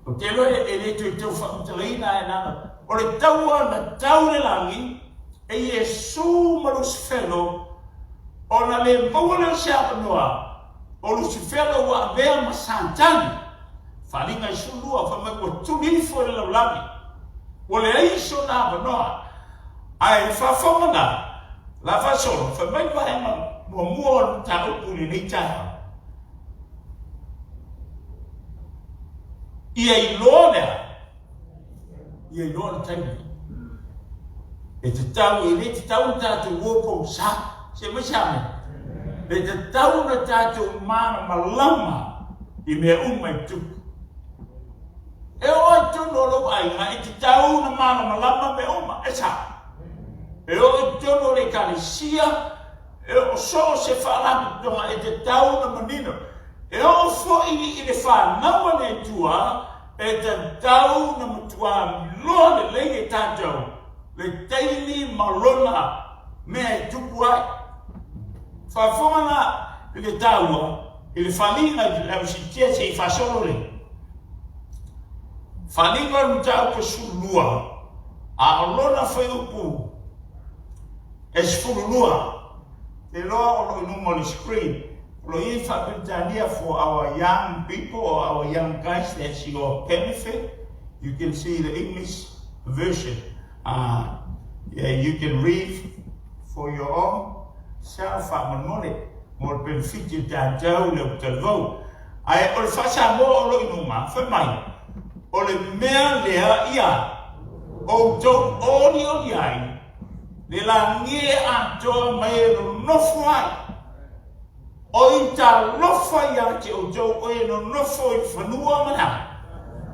Ou te iloa e le toe tau faamatalaina ae leaga o le taua na tau i le lagi e Iesu ma Lusifelo ona le maua lea o se avanoa o Lusifelo ua avea ma Satani. Faaaliga i 12 fai mai ua tuli ifo i le lalolagi ua leai sona avanoa. Ae faafofoga la la faasolo fai mai le vaega muamua o le mataupu i lenei taeao. Ia iloa lea, ia iloa le taimi. E tatau, e le tatau ona tatou o pogisa. Se mai se amene. E tatau ona tatou malamalama i mea uma e tupu. E oo i totonu o lou aiga, e tatau ona malamalama mea uma. E sao. E oo i totonu o le ekalesia, E oo so o se faalapotopotoga e tatau ona manino. E oo foi i le fanau a le Atua, e tatau ona matua miloa lelei e tatou le taimi ma lona mea e tupu ai. Faafofoga la i le taua i le faliga i le ausitia se i faasolo le faliga o le mataupu 12, a o lona fuaiupu E 12 te iloa o lo o i luma o le screen. O lo o i ai Faa-Peretania for our young people or our young guys, that's your benefit. You can see the English version. Yeah, you can read for your own self faamolemole mo le benefit o tatou le utalavou. Ae o le Faa-Samoa o lo o i luma, fai mai, o le mea lea ia outou olioli ai, Le lagi e atoa mai e nonofo ai. Oi talofa ia te outou o e nonofo i fanua ma le a?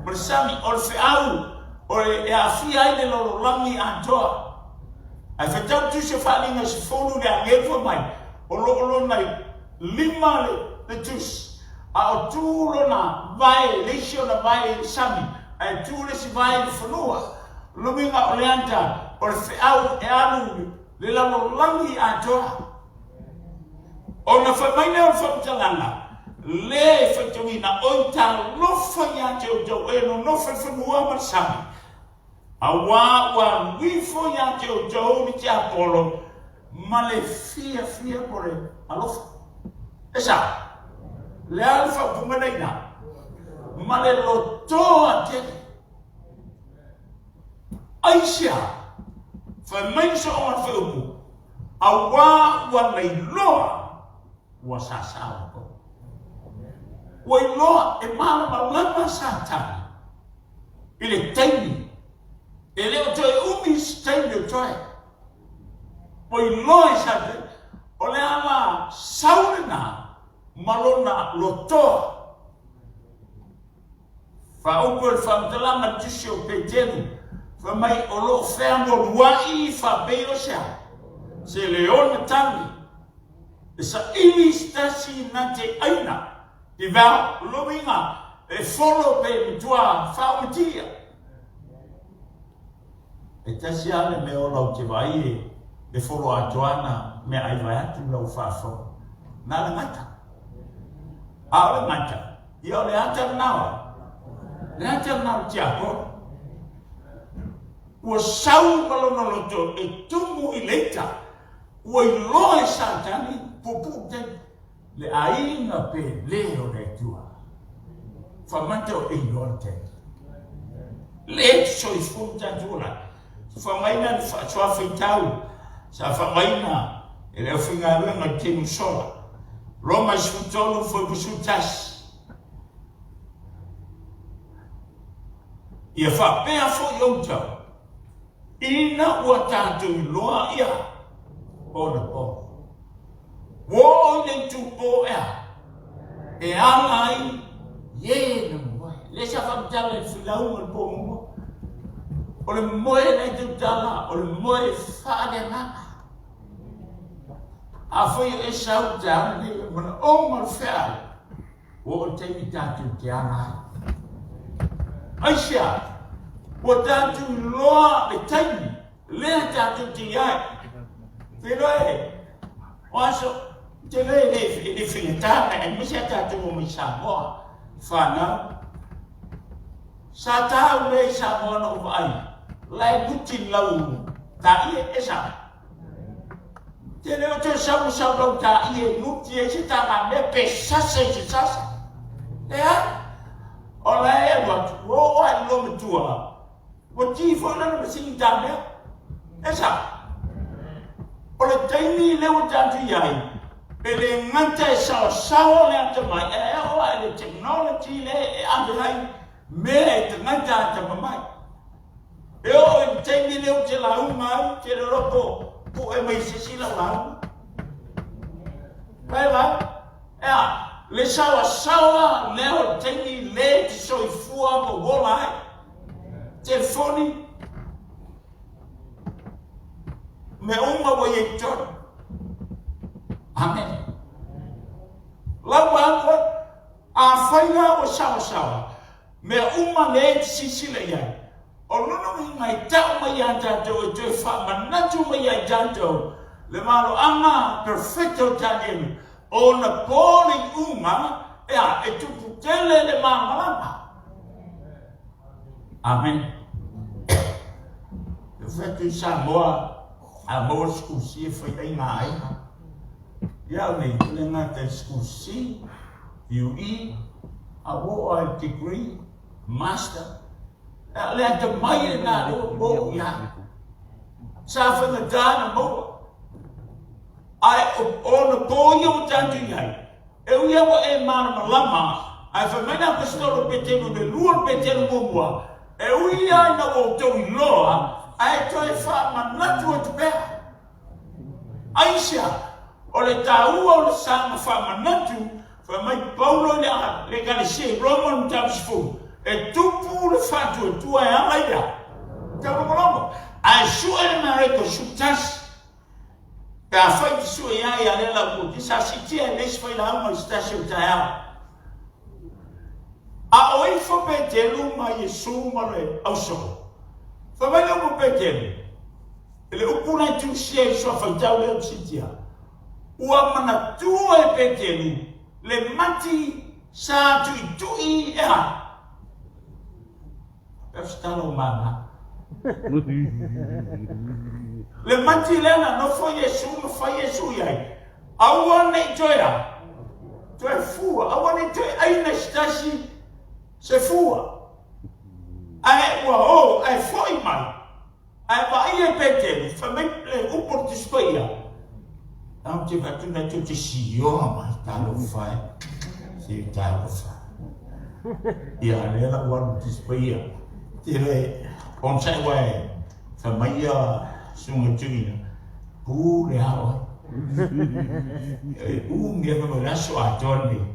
Ma le sami, o le feau o le e aafia ai le lalolagi atoa. Ae faitau tusi o Faaaliga e 10 le agelu fai mai, o lo o lona lima le tusi, a o tu lona vae, le isi ona vae i le sami, ae tu le isi vae i le fanua. O le uiga o le ata o le feau e alu le lalolagi atoa. Ona fai mai lea o le faamatalaga, lea e faitauina, Oi talofa ia te outou e nonofo i fanua ma le sami, auā ua alu ifo ia te outou le tiapolo ma le fiafia po le alofa. E sao? Le a le faaupuga lea i ina? Ma le lotoa tele. Aisea? Fai mai le soonga o le wheupu, auā ua nailoa ua sasā outou. Ua iloa e malamalama Satani i le taimi, e le o toe umi se taimi o toe. Ua iloa e Satani, o le ala sau lena ma lona lotoa. Faaupu e le faamatalaga le tusi o Peteru, fai mai o lo o feamuamua'i faapei o se a? Se leona tagi e saili i se tasi na te ʻaina, devour, o lona uiga e follow pe matua faaumatia. E tasi lava le mea ola ou te vaai e e follow atoa ana meaai vaeatu lau faafofoga, na o le gata. A o le gata, Ia o le ata lena oe. Le ata lena o le tiakono. Ua sau ma lona loto e tumu i le ita. Ua iloa e Satani puupuu taimi. Le aiga pele o le Atua. Faamata o e iloa le taimi. Le soifua ma tatou ola. Faamaina le faatuafaitau sa faamaina e le aufaigaluega i le taimi ua sola. Roma 13 fuaiupu 11. Ia faapea foi outou. Ina ua tatou iloa ia ona po. Ua oo i le itupo ea e ala ai e na moe. Lea sa faamatala i le filauga o le po muamua. O le moe lea e tautala, o le moe faaleagaga. Afai o e sau i le taeao lenei, o le manaoga o le feau, Ua oo le taimi tatou te ala ai. Aisea? Ua tatou iloa le taimi lea tatou te i ai. Te iloa e, o aso, te iloa e le, e le faigata mai, aemaise a tatou o mai Samoa, whanau. Sa tāu lea i Samoa na ou vaai, la e muti lau tāie, e sa. Te leo toe sau sau lau tāie e nuti ai se tānga mea pe sasa i se sasa. Leai. O la e alu atu, ua oo lava i le loomatua, ua ti foi lana masini tā mea. E sao. O le taimi lea ua tatou i ai, e le gata e saosaoa le atamai, ae oo lava i le technology lea e ave ai mea e tagata atamamai. E oo i le taimi lea ou te lauga ai, ou te le iloa po pu'e mai se isi lau lauga. Pai la, ea, le saoasaoa lea o le taimi le te soifua ma uola ai. Telefoni, mea uma ua i ai i totonu. Amene. Lau alu ai, afai la ua saoasaoa, Mea uma lea e te silasila i ai, o lona uiga e tau mai ia tatou e toe faamanatu mai ia i tatou le maloaga perfect o Danielu, ona po le iuga, ea, e tupu tele le malamalama. Amen. E fai atu i Samoa, a maua le sikulisi e fai ai ngā aiga. Ia au nei, o le gata i sikulisi, UE, a ua oo lava i le degree, master, a o le atamai lena lea ua maua i ai. Sa faigata na maua. Ae o ona po ia ua tatou i ai, e ui lava ua e malamalama, ae fai mai le Aposetolo o Petelu i le lua o le Petelu muamua, e ui lava ina ua outou iloa, ae toe faamanatu atu pea. Aisea? O le taua o le saga faamanatu, fai mai Paulo i le le Ekalesia i Roma i le mataupu 10, e tupu le faatuatua e ala i le a? Taulogologo. Ae sue le Mareko 11, pe afai e te sue i a ia lea lau te sa siitia e le isi failauga i se tasi o taeao. A o ifo Peteru ma Iesu ma le ausoo, fai mai le upu Peteru, I le upu na i tusia i sua faitau lea o Sitia, ua manatua e Petelu le mati sa tuitui e a? Pea se tala o mama. Le mati lea na nofo Iesu ma fai Iesu i ai, aua ne i toe a? Toe fua, aua ne i toe aina se tasi se fua. Ae ua o, ae foi mai. Ae vaai e Petelu, fai mai le upu o le Tusi Paia, Au te vaai atu na tou te sioa mai, talofa e, se talofa. Ia, lea la ua alu le Tusi Paia. Te le, onosai aua e, fai mai ia susuga i tuuina, pu le ao ai. E umi ai fai mai, o le aso atoa lenei.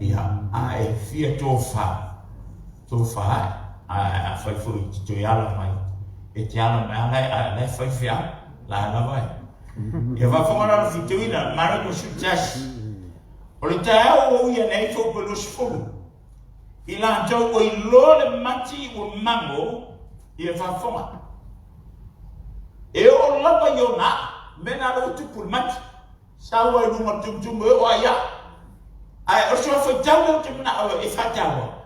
Ia, a e fia tofa, Tofa ae, ae afai foi e te toe ala mai, e te ala mai ala ae la e fai feau, la lava e. Ia faafofoga la le fitoina, Mareko 11. O le taeao ua ui ane ai fou pe 20. I latou ua iloa le mati ua mago, ia faafofoga. E oo lava i ona aa, mea na lea ua tupu i le mati. Sau ai luga o le tumutumu e oo ai ia. Ae o le sua faitau lea ou te manao e faataua.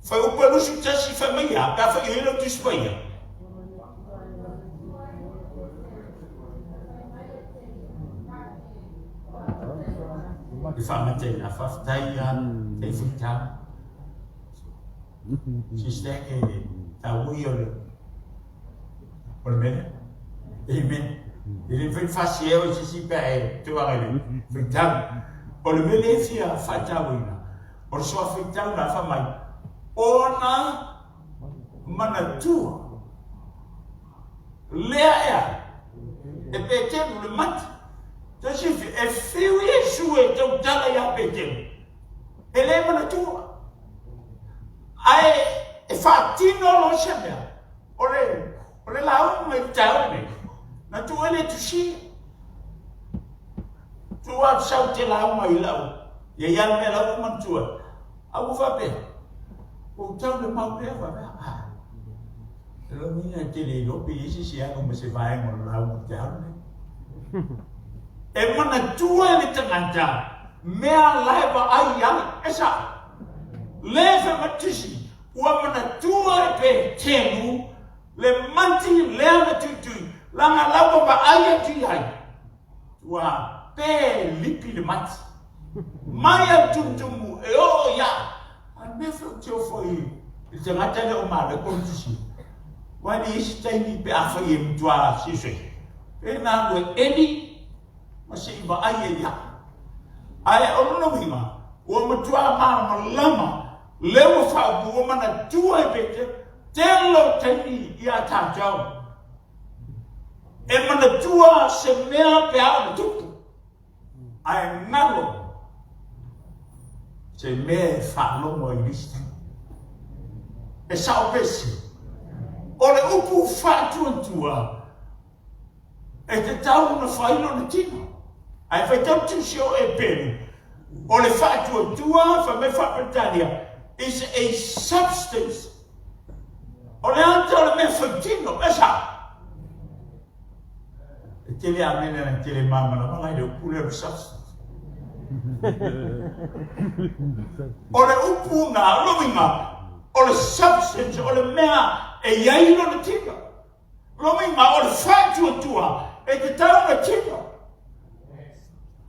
Fai upu e 21 fai mai ia, pe a fai o i lau Tusi Paia. E faamata ina faafetai ia te faitau. Sister ke taua ia o le o le mea lea. Amen. E le mafai ona faasea oe i se isi pe a e tulaga i le faitau. O le mea lea e fia faatauaina, o le soa faitau la fai mai, ona manatua. Lea e a? E Peteru le mati. Tasi e fiu Iesu e tautala ia Peteru. E le manatua. Ae e faatino loa se mea, o le, o le lauga i le taeao lenei, na tuu ai le tusia. Tuu atu sau te lauga i lau, ia ia le mea lau ua manatua. A ua faapea, ua ou tau le mau lea faapea, ah, e lou uiga e te le iloa pe i ai se isi e alu ma se vaega o le lauga i le taeao lenei. E manatua e le tagata mea la e vaai ai, e sao. Le fai mai tusi, ua manatua e Petelu le manti lea na tuitui, laga la ua vaai atu i ai, ua pe lipi le mati. Mai a le tumutumu e oo i aa. A le mea foi ou te ofo i le tagata lea o Mareko le tusi. Aua e leai se taimi pe afai e matua siosoi. Pe na alu e eli ma se i vaai ai ia. Ae o lona uiga, ua matua malamalama lea ua faaupu, ua manatua e Peteru, tele o taimi ia tatou e manatua se mea pe a ona tupu, ae galo se mea e faalogo ai i le isi taimi. E sao pe sese? O le upu faatuatua, E tatau ona fai lona tino. Ae faitau tusi o Eperu, o le faatuatua, fai mai faa-Peretania, is a substance. O le ata o le mea faitino, e sao. E tele amene na tele malamalama la i le upu lea o le substance. O le upu na, o le uiga, o le substance, o le mea e i ai lona tino. Lona o le faatuatua e tatau ona tino.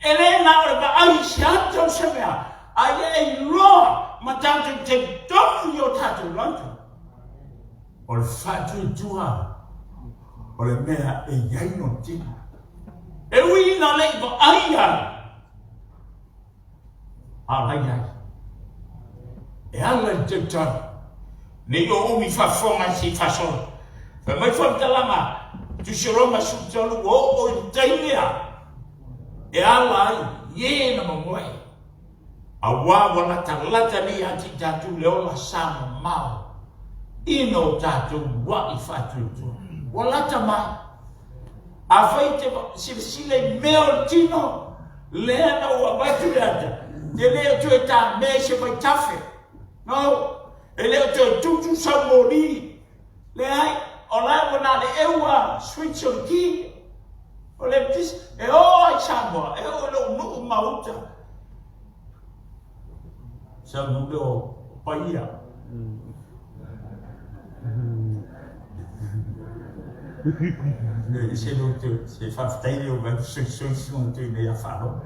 E le na o le vaai i se ata o se mea, a ia e iloa ma tatou talitonu i o tatou loto. O le faatuatua o le mea e i ai lona tino. E ui ina le i vaai ai, A la i ai. E ala i le tautala. Ne i o umi faafofoga i se i faasolo. Fai mai faamatalaga, Tusi o Roma 13, ua oo i le taimi a e ala ai i e na mamoe. Auā ua latalata nei ia te i tatou le ola sa mamao ina o tatou luaʻi faatuatua. Ua lata mai. Afai e te silasila i mea o le tino, lea na ou avatu le ata, te le o toe tamea i se vaitafe. No, e le o toe tutu sau moli. Leai, o la ua na le eua switch o le key, o le eletisi, e oo ai Samoa, e oo i lou nuu ma uta. Sau nuu lea o Paia. E se lou te se faafetai lea o vai soisoisi ma te nei a faalogo.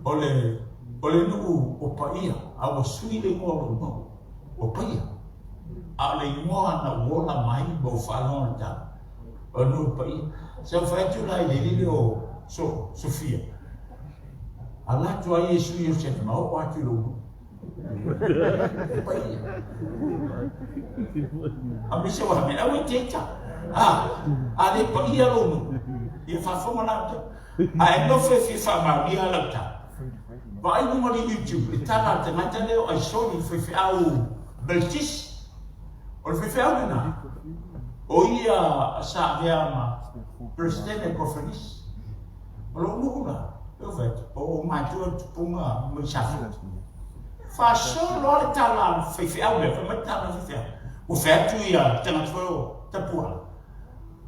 O le o le nuu o Paia, a ua sui le igoa o lou nuu, o Paia. A o le igoa na ou ola mai ma ou faalogo i le tala, o le nuu o Paia. Sa ou fai atu la i le alii lea o So, Sofia, ala atu ai Iesu i Ierusalema, oo atu i lou nuu. A me se waha mea, aua e te ita. A, a le paia lou nuu, ia faafofoga la outou. A e nofo e fia faamaonia lau tala, vaai luga o le YouTube, le tala a le tagata lea o Aisoli, le faifeau Methodist. O le faifeau lena, o ia sa avea ma Peresetene o Koferenisi. O lou nuu la, e fai atu, o ou matua tupuga mai Safata. Faasolo lava le tala a le faifeau lea, fai mai le tala a le faifeau. Ua fai atu ia le tagata foi o Tapuala,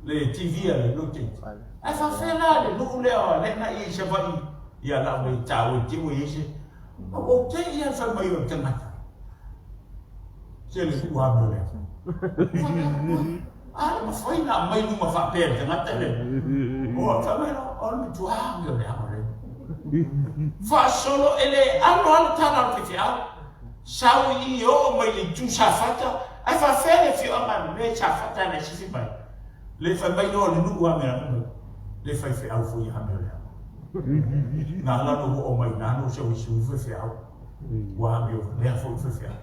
le TV a le Lotet. Ae faafefea la le nuu lea o lea na i ai Savaii, ia la ua taua i te ua i ai se. Ua ou te i a fai mai o le tagata. Se le nuu a mea lea. A le mafai na aumai luma faapea le tagata le. Ua fai mai loa, o le matua amio leaga le. Faasolo e le alo lava le tala a le faifeau. Sau i i oo mai le itu Safata, ae faafefea le afioaga le mea i Safata na e sifi mai. Le fai mai loa le nuu amio leaga le faifeau foi amio leaga. Na ala ona ou oo mai i ina na ou sau e sui faifeau. Ua amio valea foi faifeau.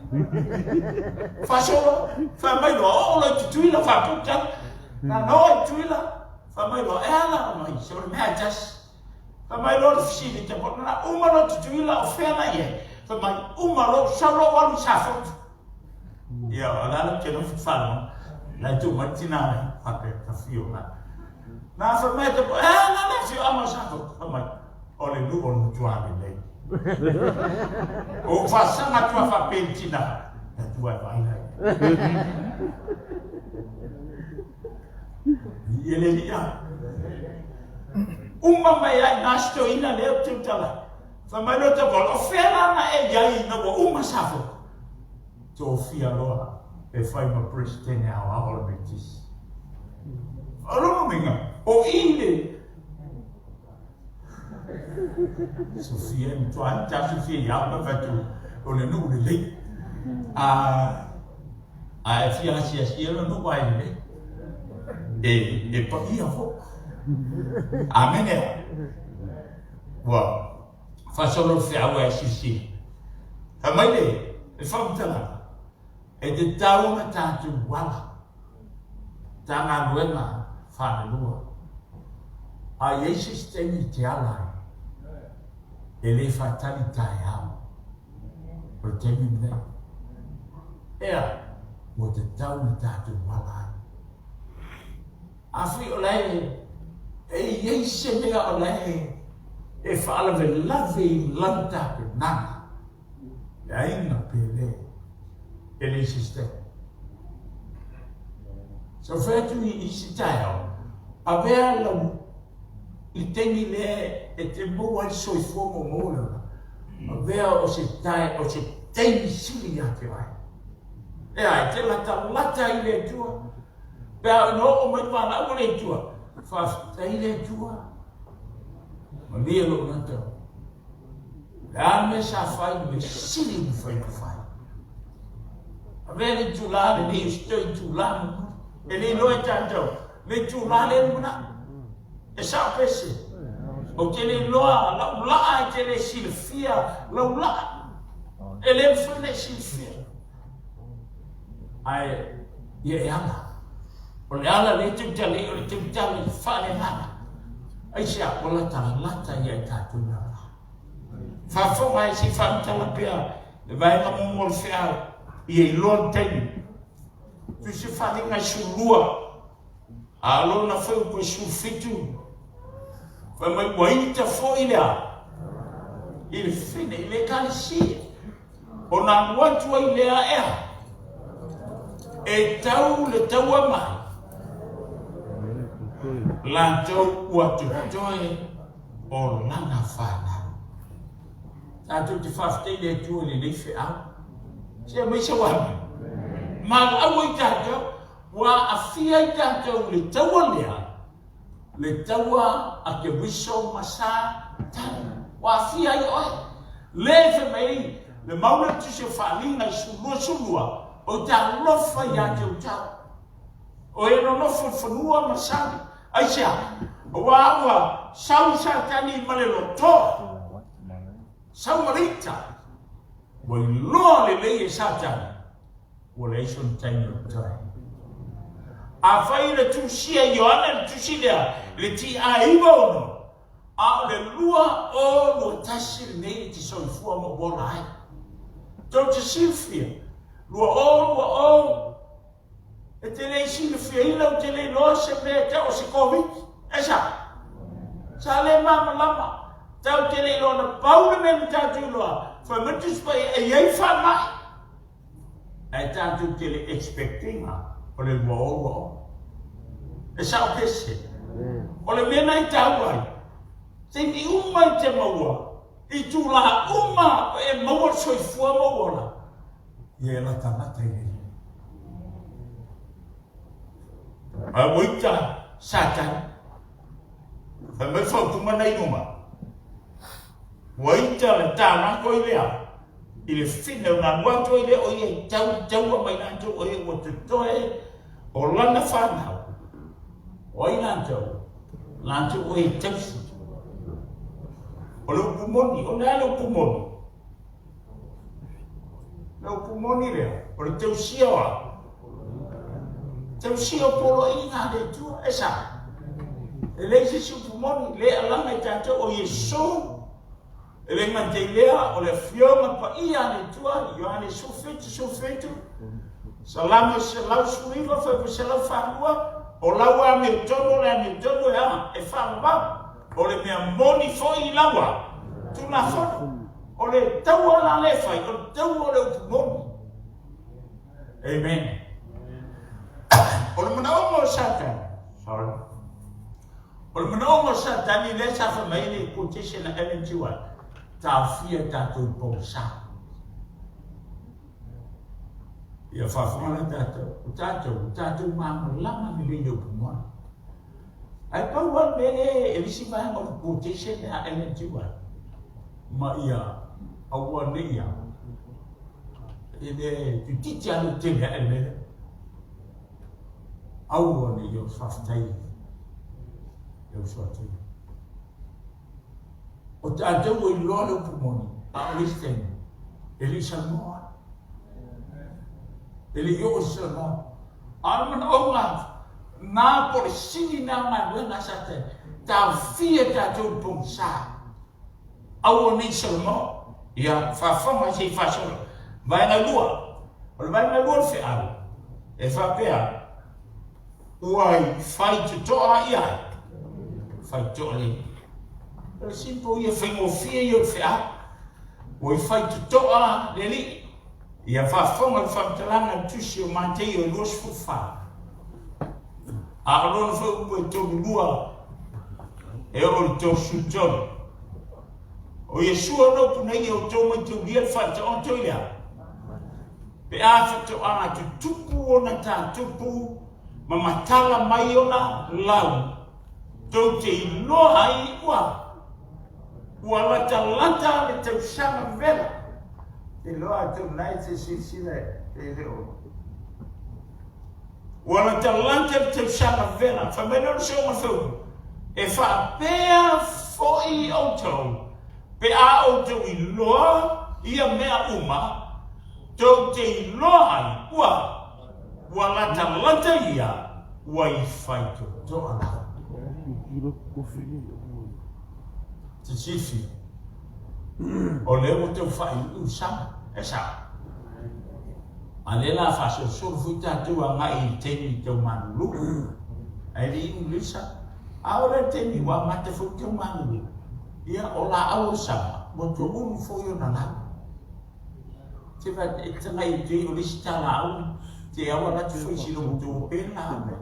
Faasolo, fai mai loa, oo loa i Tutuila faapea tala. Na na oo i Tutuila, fai mai loa, e a la mai, se o le mea e tasi. Fai mai loa le fesili i Tapolo, na uma loa Tutuila o fea la i ai? Fai mai, uma loa ou sau loa ou alu i Safotu. Ia, o le a le ou te nofo faalogo, la e tuu mai le tina lea, faapea, ta fio la. Na fai mai Tapolo, e a la le afioaga o Safotu? Fai mai, o le nuu o le matua lelei. Ou faasaga atu lava faapea i le tina, e atu ai vaai la i ai. E le lia. Uma mai ai na se toeaina lea ou te tautala ai. Fai mai loa Tapolo, o fea la na e i ai ina ua uma Safotu? Tofia loa e fai ma Peresetene Aoao o le Metisi. O lona uiga, o i le Sofia e matua ai ta Sofia ia au ma fai o le nuu lelei. A a e fia asiasi e le nuu ai lelei. E e paia fo. Amene. Ua faasolo le feau ai silasila. Fai mai le le faamatalaga, e tatau ona tatou ala ta galuega faalelua. A i ai se isi taimi e te ala ai, e le faatali taeao, o le taimi lenei. Ea, ua tatau ona tatou ala ai. Afai o la e i ai se mea o la e faalavelave i lana tapenaga, le aiga pele, e leai se isi taimi. Sa ou fai atu i isi taeao, avea lau i le taimi lea e te maua ai le soifua ma maua le ola, avea o se tae, o se taimi sili ia te oe. Ea, e te latalata i le Atua, Pe a ina oo mai le valaau a le Atua, faafetai le Atua, malie lou gata. Le a le mea sa fai, mea sili ona fai na fai. Avea le itula lenei o se toe itula mulimuli. E le iloa e tatou le itula lea e lumanai. E sao pe se? Ou te le iloa lau laa e te le silafia lau laa. E le mafai ona e silafia. Ae ia e ala. O le ala lea e tautala ai, o le tautala i faaleagaga. Aisea? Ua latalata ia i tatou le ala. Faafofoga ai se i faamatala pea le vaega muamua o le feau, ia iloa le taimi. Tusi Faaaliga e 12, a o lona fuaiupu e 17, fai mai ua ita foi le a? I le fene, i le Ekalesia. Ona alu atu ai lea ea e tau le taua mai latou ua totoe o lana fanau. Tatou te faafetai i le Atua i lenei feau. Se aumai sau amene. Malau ai tatou, ua aafia ai tatou i le taua lea le taua a Keriso ma Satani. Ua aafia ai oe. Le fai mai ai le mau lea o le Tusi o Faaaliga i 12, Ou te alofa ia te outou. O e nonofo i fanua ma sami. Aisea? Aua ua sau Satani ma le lotoa, sau ma le ita, ua iloa lelei e Satani Ua leai sona taimi o totoe. Afai le tusia i Ioane le tusi lea i le TA96, a o le 2021 lenei e te soifua ma ua ola ai. Tou te silafia, 2020, e te le i silafiaina ou te le iloa se mea e tau o se Koviti. E sa? Sa le malamalama. Tatou te le iloa na pau le mea na tatou iloa, fai mai le Tusi Paia e i ai faamai. Ae tatou te le expect ina o le 2020. E sao pe se? O le mea na i taua ai, taimi uma i te maua, itula uma e maua le soifua ma ou ola, ia e latalata i le Alii. Ae ua ita Satani, fai mai fautuma na i luma, ua ita le tālako i le a, i le fine ona alu atu ai lea o ia i tau i taua mai latou o ia ua totoe o lana fanau. O ai latou? Latou o ia i tausi. O le upu moni, o le a le upu moni? Le upu moni lea, o le tausia o a? Tausia o poloaiga a le Atua, e sao. E leai se isi upu moni, le alaga i tatou o Iesu, e le gata i lea, o le Afioga Paia a le Atua, Ioane 17, 17, Salamo 119, Fuaiupu 142, o lau amiotonu o le amiotonu e a? E faavavau. O le mea moni foi i lau a? Tulafono. O le taua la lea e fai, o le taua o le upu moni. Amen. O le manaoga o Satani, sorry. O le manaoga o Satani lea sa fai mai le quotation a Ellen G. White, taofia tatou i pogisa. Ia faafofoga la tatou, o tatou, o tatou malamalama lelei i le upu moni. Ae pau lava le mea lea e le isi vaega o le quotation lea a Ellen G. White, ma ia aua ne i a, e le toeitiiti lava le tele ae le mea lea. Aua ne i o faafetai i au soatau. O tatou ua iloa le upu moni, a o le isi taimi, e le i salanoa. E le i oo i se salanoa. A o le manaoga na po o le sili na o galuega a Satani, taofia tatou i le pogisa. Aua ne i salanoa. Ia, faafofoga se i faasolo. Vaega 2. O le vaega 2 o le feau, e faapea, Ua i fai totoa ia ai. Fai totoa le. O le simple ia, faigofie ia o le feau. Ua i fai totoa le Alii. Ia faafofoga le faamatalaga a le Tusi o Mateio e 24. A o lona foi upu e 32 e oo i le 33. O Iesua na upu nei, ia outou maitaulia le faataoto i le a? Pe a faatoa tutupu ona tatupu ma matala mai ona lau, tou te iloa ai ua ua latalata le tausaga vela. Te iloa atu lena e te silasila e le o. Ua latalata le tausaga vela. Fai mai lea o le soga feupu, e faapea foi outou, pe a outou iloa ia mea uma, tou te iloa ai ua ua latalata ia ua i faitotoa lava. Te silafia, o lea ua tau faaiuiu le sama, e sao. A lea la faasolosolo foi tatou agai i le taimi tau malulu, ae le iu lelei sama. A oo la i le taimi ua amata foi tau malulu, ia o laau o le sama ua toulu foi ona lau. Te va e tagai atu ai o le isi talaau te au ala atu foi si lo tu pe la me.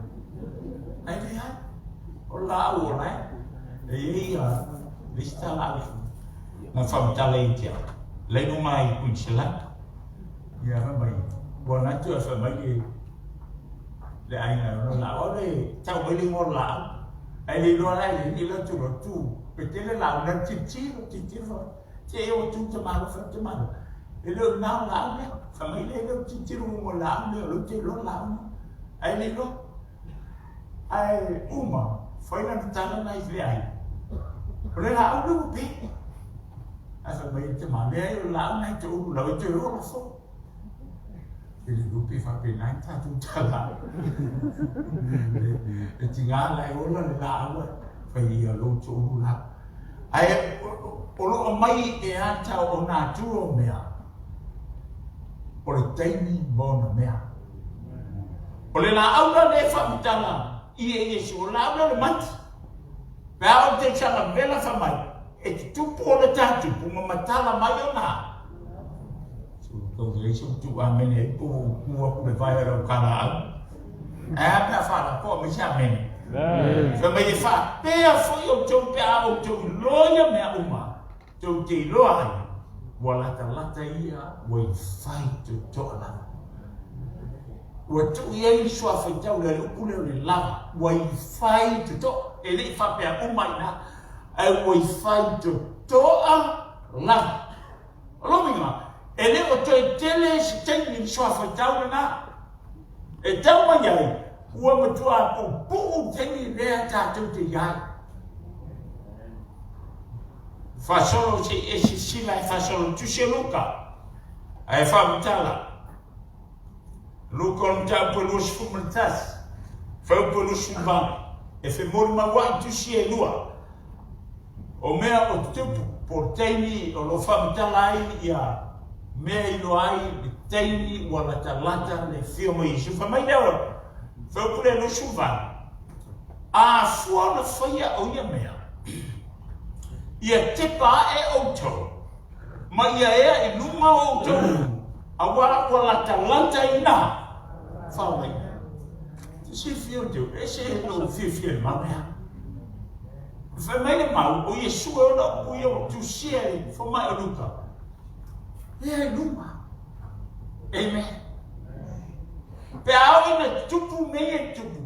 Ai le ai. O laau o lai. E i ia le isi talaau. Na whamtala i te au. Lai no mai Queensland. Ia fai mai ua manatu e fai mai le le aiga e ono laau au le tau mai le igoa o le laau ae le iloa la e le ni la tu lo tu pe tele laau na tilotilo tilotilo te e o tu te malo fai te malo e le o na o laau lea fai mai le le o tilotilo mo laau lea o le te iloa laau lea ae le iloa ae uma fai lana tala na i le aiga o le laau lea ua pe. Ae fai mai le tama, Leai, o le laau lena e te ulu lau e toe ola foi. E le iloa pe faapena ni tatou tala. E tiga la e ola le laau ae fai ia lou toulu la. Ae o lo o aumai e ata o natura o mea, o le taimi ma ona mea. O le laau la lea e faamatala i e Iesu, o le laau lea o le mati. Pe a o le tausaga vela fai mai, E tutupu ona tatupu ma matala mai ona. Tau leai se utu amene ai po ua tu aku le vae o lau kalaau. Ae a pe a faalapoa mai se amene. Fai mai e faapea foi outou pe a outou iloa ia mea uma, tou te iloa ai, ua latalata ia ua i fai totoa lava. Ua tuu i ai le suafaitau lea, le upu lea o le lava, ua i fai totoa. E le i faapea uma i ina. Ae ua i fai totoa lava. O lona uiga, e le o toe tele se taimi i le suafaitau lena. E tau mai ai, ua matua puupuu le taimi lea tatou te i ai. Faasolo se i e silasila e faasolo tusi o Luka, ae faamatala. Luka o le mataupu e 21. Fuaiupu 28, E femolimauaʻi tusi e lua o mea o tutupu po o le taimi o lo o faamatala ai ia mea e iloa ai le taimi ua latalata le afio mai Iesu. Fai mai lea o le fuaiupu lea 28, A fua ona faia o ia mea, ia tepa aʻe ʻoutou ma ia ea i luma o outou ulu, auā ua latalata ina faolaina. Te silafia outou, e ese lou fiafia i le mau lea. Fai mai le mau, o Iesu e ona upu ia ua tusia i le fomai o Luka. Ea i luma. Amen. Pe a oo ina tupu mea ia e tupu,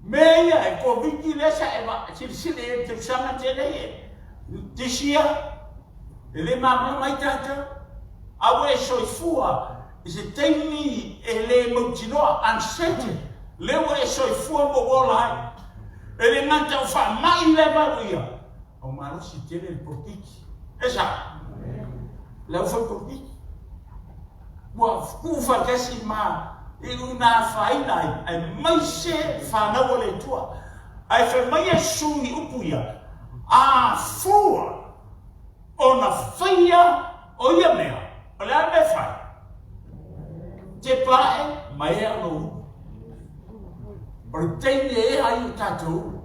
mea ia e Koviti lea sa e silasila i ai i le tausaga tele ia. This year, E le malamalama ai tatou, a ua e soifua i se taimi e le mautinoa, uncertain, lea ua e soifua ma ua ola ai. E le gata o faamai lava au ia, a ua malosi tele le polokiki. E sao? Le au fai polokiki. Ua tuufaatasi ma i na afaina ai, aemaise fanau a le Atua. Ae fai mai Iesu i upu ia, A fua ona faia o ia mea, o le a le mea e fai? Tepa aʻe ma ea lou ulu. O le taimi e ea ai o tatou ulu.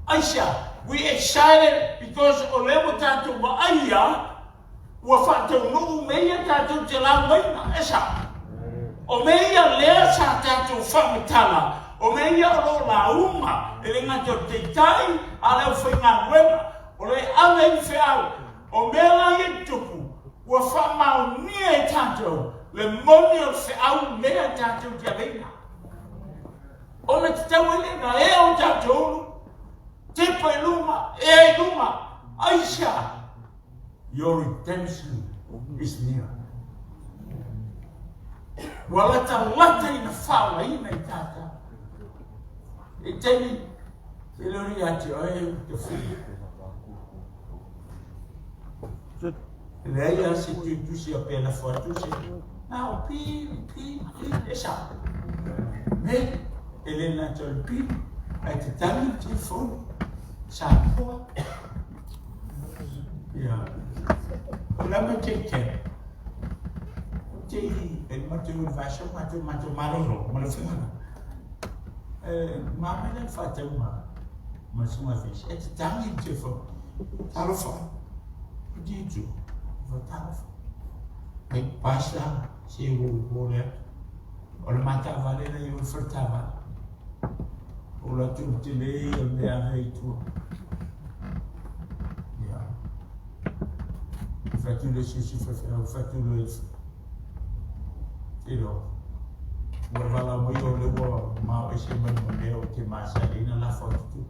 Aisea? We excited because o lea ua tatou vaaia ua faataunuu mea ia tatou te laumaina. E sao? O mea ia lea sa tatou faamatala, o mea ia o lo o lauga, e le gata o le taitai a o le aufaigaluega, o le ave ai le feau. O mea la ia e tutupu, ua faamaonia e tatou le moni o le feau lea tatou te aveina. Ona tatau ai lea ona ea o tatou ulu, tepa i luma, ea i luma, aisea? Your redemption is near. Ua latalata ina faaolaina i tatou. I taimi, te lori ia te oe u te whiri. E leai lava se tuitusi a pe lafo atu se, na o pili, pili, pili, e sao. Nei, e le gata o le pili, ae te tagi le telefoni, Samoa. Ia, o la mai te te, te i, e matou i le vaiaso matou, matou malolo ma le faigaluega. E ma mai la le faatauga ma le susuga Fish, e te tagi le telefoni, talofa, o te itu, fa talofa. Ai pasa, se ua ua le atu. O le ma taavale la i o le fale taavale. O la tu le tele ia o le mea ave ai i tua. Ia. Fai atu le sisi faifeau, fai atu le te iloa. Ua valaau mai o lea ua mao ese mai ma mea o te masani na lafo atu tu.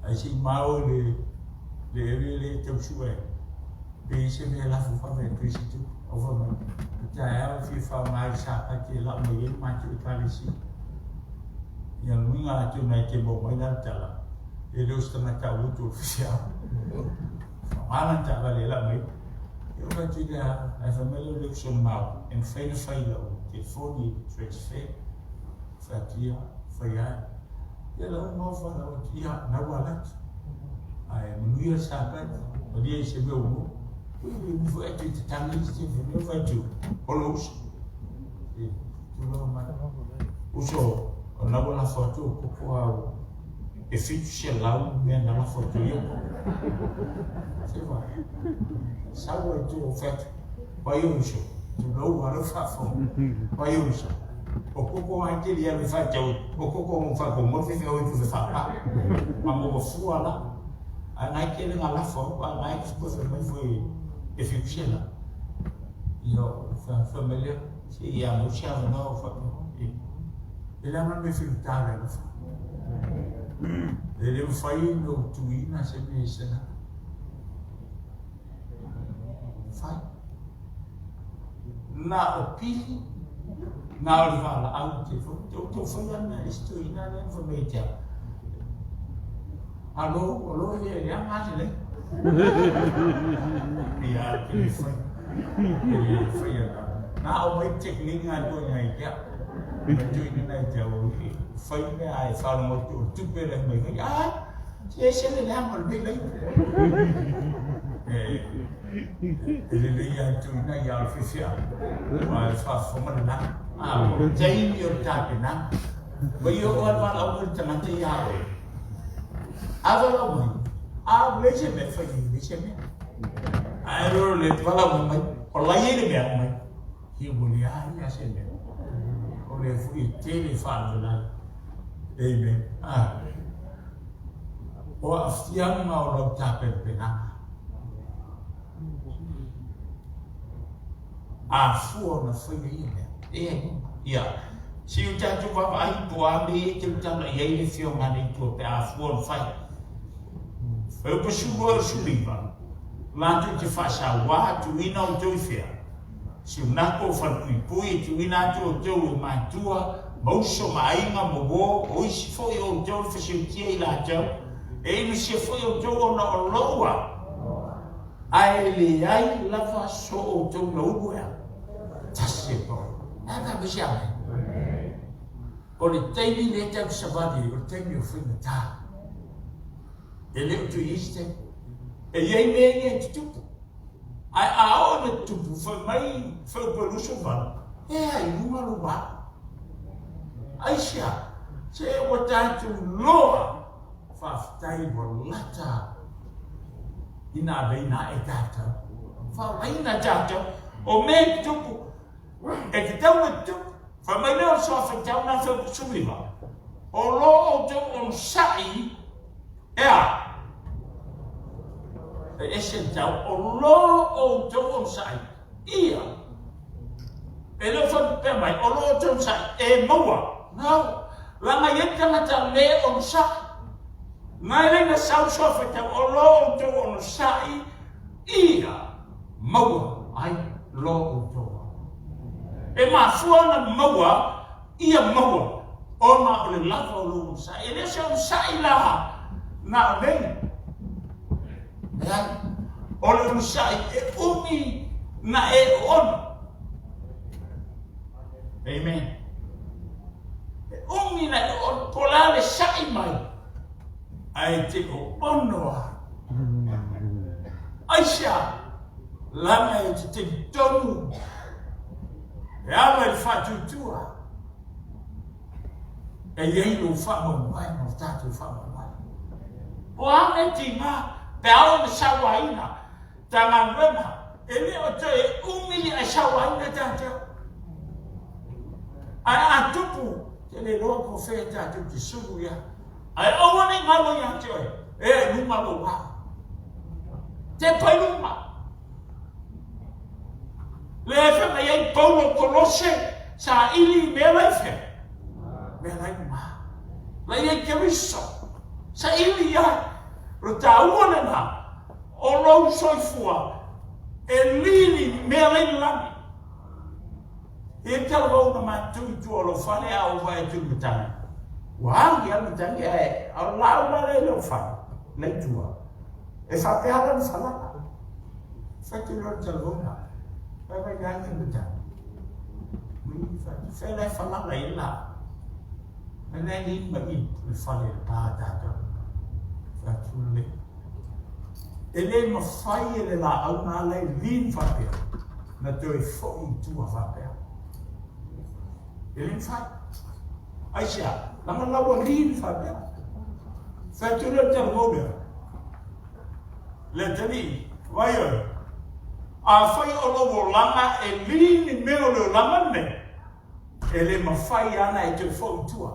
Ai se i mao i le le area lea e tau sue. Pe i se mea lafo vave atu i se tupe. Au fai mai, o taeao e fia faaaoga ai le sapati e lau mai ai le matou ekalesia. Ia luiga atu nai te maua mai la le tala, e le o se tagata auutu o le faifeau. Faaaoga lana taavale e lau mai. Ia ou fai atu lea, ae fai mai lea o le uso na maua, e mafai ona fai i lau telefoni transfer. Fai atu ia, fai ai. Ia la uma o whanau atu, ia, na ua ala atu. Ae manuia le Sapati, malia i se mea ua maua. Ui, ui, nofo atu i te tangi i te whenua, fai atu, o lou uso. E, tulaga mai. Uso, o na ua lafo atu o koko au, e 700 mea na lafo atu i o koko. Se vai. Sau ai tu o fai atu, vai o uso, tulou a lau faafofoga, vai o uso. O koko ai te lia me whai tau, o koko mo whai ko mo te whai tu whai pa. Ma mo wa fua la. A ngai ke le nga lafo, a ngai ke ko whai mai fo e fi kusela. Ia, whai whai mai lea, se ia mo sia wa no whai. E la ma me fi ta le whai. E le whai no tuina se me sena. Whai. Na o pili, na o le valaau te fo, te o tō whai ana e sto ina lea wha mei te au. Alo, alo he e anga ate nei. Ia, te le whai. Te le whai ana. Na o mai technique ngā koe ngai kia. Mai toeaina na ia te au, e fai mea ae faalogo atu o le tupe lea mai fai, ah, se ese le leaga o le mea laina. E lelei lava le toeaina ia o le faifeau, aua e faafofoga le lagi. A o le taimi o le tapenaga, mai oo lava le valaau mai o le tagata ia oe. A valaau mai, a ua leai se mea e fai ai, leai se mea. Ae o le valaau mai, o la e i ai le mea mai. Ia ua leai lava se mea. O lea foi e tele faalavelave. Amen. Ah. O aafiaga o lau tapenapenaga. A fua ona faia ia mea. E, ia. Se i o tatou vaavaai po o a mea ia e tautala i ai le Afioga a le Atua pe a fua ona fai. Fuaiupu 12 o le 19, latou te faasauā tuuina outou i fea? Si o nako falepuipui e tuuina atu outou e matua ma uso ma aiga ma uo, o isi foi o outou le faseutia i latou, e inusia foi outou ona o lou au, ae leai lava so outou laulu e au. Tasi e pau. E a ka se ame. O le taimi lea tau savali ai, o le taimi o faigata. E le o toe i ai se taimi. E i ai mea ia e tutupu. Ae a oo ina tutupu, fai mai Feupelusuvalu, e a i luga lou vaa. Aisea? Se ua tatou loa, faafetai ua lata ina aveina ae tatou. Faolaina tatou. O mea e tutupu, e tatau ona tutupu. Fai mai lea o le suafa tau na Feupesuiva, o lo outou onosai E a? E ese le tau o lo outou onosai ia. E le o faapea mai o lo outou onosai e maua. No. Leaga e i ai le tagata le onosai. Na e le na sau soa faitau o lo outou onosai ia maua ai lo outou. E mafua ona maua ia maua ona o le lava o lou onosai. E le o se onosai la na o nei. Leai. O le onosai e umi na e oona. Amen. E umi na e oona. Po o le a le sa'i mai, ae te oono lava. Aisea? Leaga e te talitonu e ala i le faatuatua e i ai lou faamoemoe ma lo tatou faamoemoe. O a mea tiga pe a oo ina sauaina ta galuega, e le o toe umi le ae sauaina tatou. Ae a tupu, te le iloa po o fea tatou te sulu i ai. Ae aua ne i galo ia te oe, ea i luga lou ao. Tepa i luga. Lea e fai mai ai Paulo Kolose, saili i mea la i fea? Mea la i luga. La i ai Keriso. Saili i ai. O le taua lena, o lou soifua e lili mea la i le lagi. E talavou na matou i tua o lou fale a ou vaai atu i le matagi. Ua agi lava le matagi ae o le laau la lea i lou fale, la i tua. E faapea lava lana falala. Fai atu loa le talavou na. Vai vai le agi le matagi. Ui, fai atu, fea la e falala ai le laau. Mai la e lili mai i le fale i le pa a tatou. Fai atu le E le mafai e le laau na ala e lin faapea na toe foi i tua faapea. E le mafai. Aisea? Leaga la ua lin faapea. Fai atu lea o le talavou lea. Le atalii, vai oe. Afai o lou olaga e lin i mea o le olaga lenei, E le mafai ana e toe foi i tua.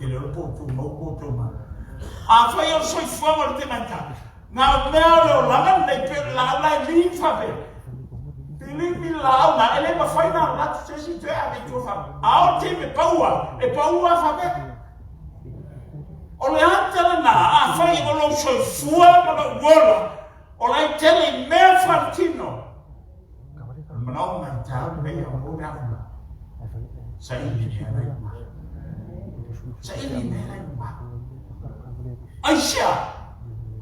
E le o po tumau po tumau. Afai o le soifuaga o le tagata, na o mea o le olaga lenei pe o le laau la e lin faapea. Pilimi le laau na, e le mafai na alu atu se isi toe ave i tua faapea. A o le taimi e pau ai, e pau lava faapea. O le ata lena, afai o lou soifua ma lou ola, O la e tele i mea faletino. O le manaoga mai tau nei a mo le afu. Saili mea lai uma. Saili mea lai uma. Aisea?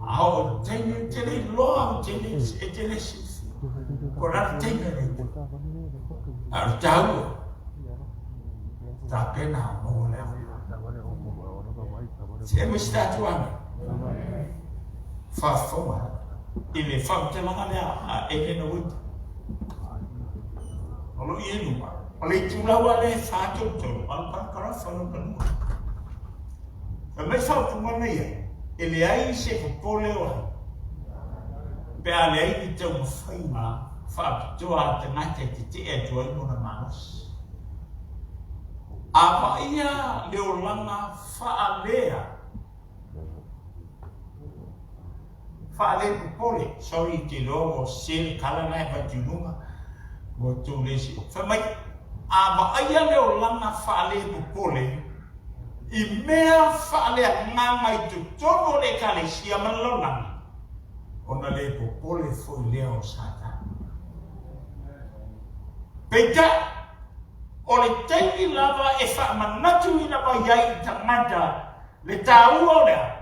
A o le taimi ou te le iloa, ou te le, e te le silafia. Po o le a le taimi a le Atua. A o le taua, tapena o maua le avanoa. Se aumai se tatou amene. Faafofoga i le faamatalaga lea a Elena White. O lo o i ai luga, o le itulau lava lea e 433, a o le parakarafa lona lua. Fai mai faaupuga na ia, e leai se popole o ai, pe a leai ni taumafaiga faapitoa a le tagata e tetee atu ai lona malosi. A vaaia le olaga faalea Faalepopole, sorry te iloa ua sese le tala na e avatu i luga, ua tou le se. Fai mai, a vaaia le olaga faalepopole i mea faaleagaga i totonu o le Ekalesia ma le lalolagi, ona le popole foi lea o Satani. Peitai, o le taimi lava e faamanatuina mai ai i tagata Le taua o le a?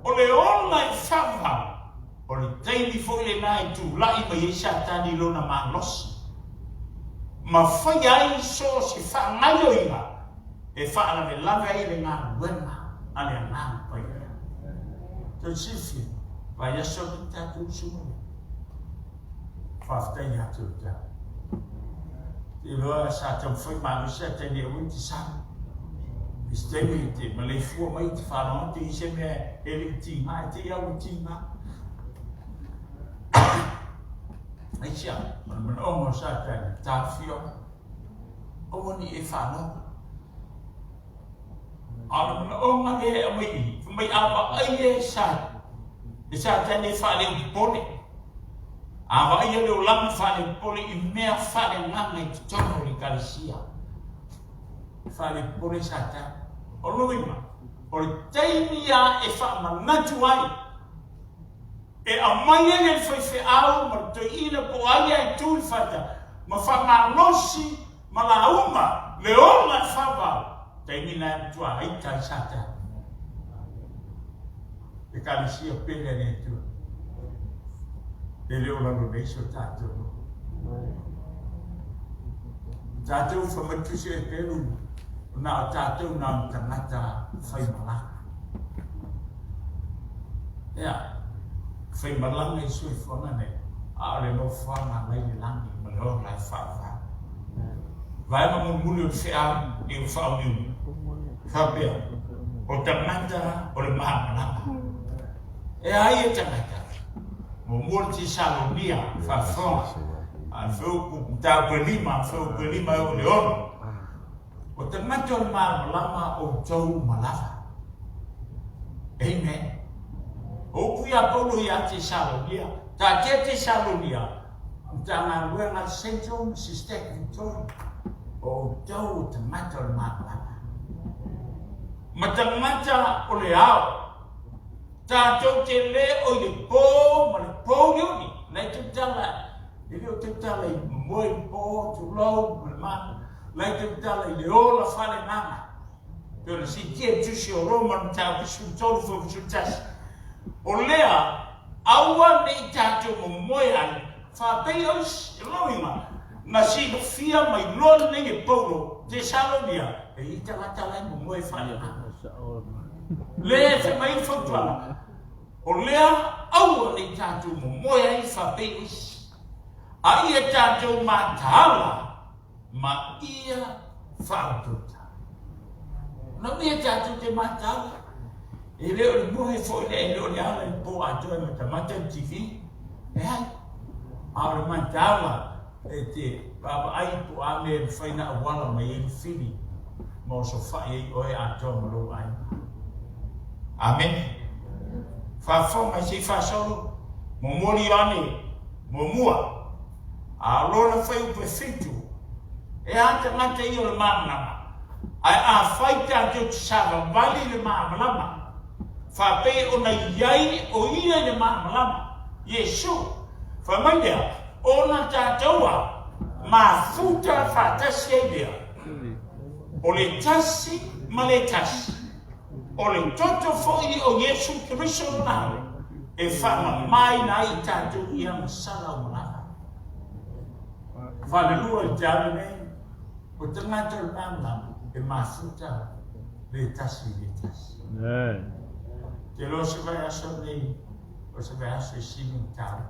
O le ola i faavavau, o le taimi foi lena e tulai mai ai Satani i lona malosi, ma faia ai so o se faagaoioiga e faalavelave ai le galuega a le Agaga Paia. Tou silafia, vaiaso lenei tatou usu mai ai. Faafetai ia te outou. Te iloa sa taumafai malosi a taimi aua e te sau. I se taimi e te maleifua mai te faalogo te i se mea e le i tiga, e te i au tiga. Aisea, o le manaoga o Satani, taofia, aua ne i e faalogo. A o le manaoga lea e aumai i i, fai mai a vaai e sa, e Satani e faaleupopole. A vaaia le olaga faaleupopole i mea faaleagaga i totonu o le Ekalesia. Faaleupopole Satani. O lona uiga, o le taimi lava e faamanatu ai, e aumai ai e le faifeau ma le toeaina po o ai lava e tu i le fata ma faamalosi ma lauga le ola e faavavau, taimi na e matua aita ai Satani. Ekalesia pele a le Atua. E le o lalo nei so tatou nuu. Tatou fai mai tusi e pelu, na o tatou na o tagata fai malaga. Ea, fai malaga i soifuaga nei, a o le nofoaga la i le lagi ma le ola e faavavau. Vaega mulimuli o le feau i ua faaumiumi, faapea, o tagata o le malamalama. E a ia tagata? Muamua le Tesalonia, faafofoga, a le fuaiupu mataupu e lima, a le fuaiupu e lima e oo i le ono. O tagata o le malamalama outou ma lava. Amen. O upu ia Paulo ia Tesalonia, taatia Tesalonia, Matagaluega a le Central ma Sistek Victoria, o outou o tagata o le malamalama. Ma tagata o le ao, tatou te le o i le po ma le pouliuli. La e tautala, e le o tautala i moe i le po, tulou, ma le mana. La e tautala i le ola faaleagaga. Pei ona siitia i le Tusi o Roma i le mataupu 13 fuaiupu 11, O lea, aua ne i tatou momoe ai, faapei o isi, o lona uiga, na silafia mai loa lenei e Paulo Tesalonia, e i ai tagata la e momoe faaleagaga. Lea e fai mai ai le fautuaga, O lea, aua ne i tatou momoe ai faapei o isi, a ia tatou mataala ma ia faautautau. Na mea tatou te matau, e le o le moe foi lea, e le o le ala i le po atoa e matamata le TV. Leai. A o le mataala e te vaavaai po o a mea e mafai ona auala mai ai le fili ma osofai ai oe atoa ma lou aiga. Amene. Faafofoga se i faasolo, momoli ane muamua. A o lona fuaiupu e fitu, e a tagata ia o le malamalama, ae afai tatou te savavali i le malamalama, faapei ona i ai o ia i le malamalama, Iesu, fai mai lea, ona tatou a mafuta faatasi ai lea, o le tasi ma le tasi, o le toto foi o Iesu Keriso lona alo, e faamamaina ai i tatou i ana sala ua lava. Falelua i te ao nei, o tagata o le malamalama e mafuta le tasi i le tasi. Te loa se vaiaso nei, o se vaiaso e sili ona taua.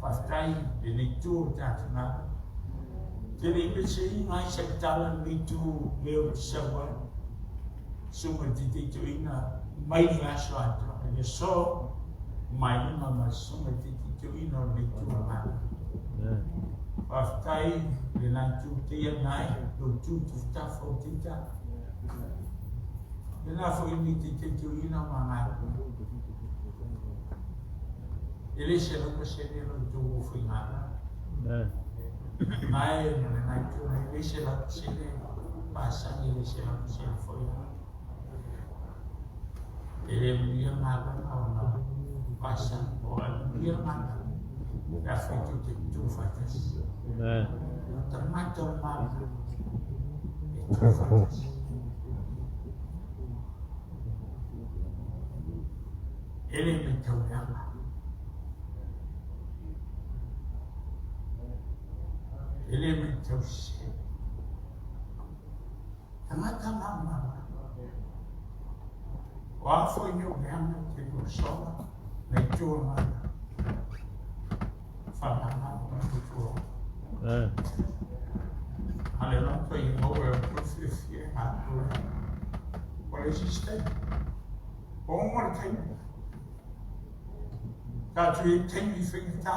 Faafetai lenei itu o le tatou galuega. Te le i meseina ai sau tala lenei itu lea ou te sau ai. Susuga i le Taitai Toeaina mai le vaiaso atoa. I le aso mai lima ma le Susuga i le Taitai Toeaina o lenei itu o le galuega. Faafetai i lena itu teia nai, lou tu tafatafa o teita. Lena foi ni te teuina ma galuega. E le 100% lo tou o faigaluega. Nae ma lena itu e le 100% pasagi e le 100% foi. E le manuia galuega ona pasagi o a manuia galuega. Pe afai tou te tutu faatasi. Tagata o le Malo e tu faatasi. E le matau leaga. E le matau sese. Tagata malamalama. O a foi ni o leaga te lua sola, nei tua ngana. Whakamana o te tua. Ale la toi i maua e o tō whiwhi e ngā kura. O le isi step. O ngā le taimi. Tātou e taimi whaingatā.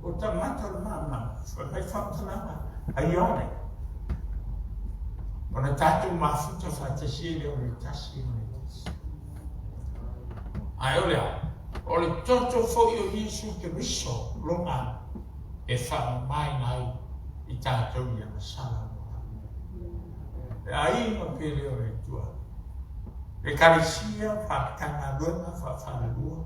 O tangata o le mana, whai whamtalanga, ai one. Ona tātou mafuta whatasi e leo le tasi o le tasi. Ae o le a, o le toto foi o Iesu Keriso lona e faamamaina ai i tātou i ana sala o Le aiga pele o le Atua, Ekalesia, Faapitagaluega, Faafalelua.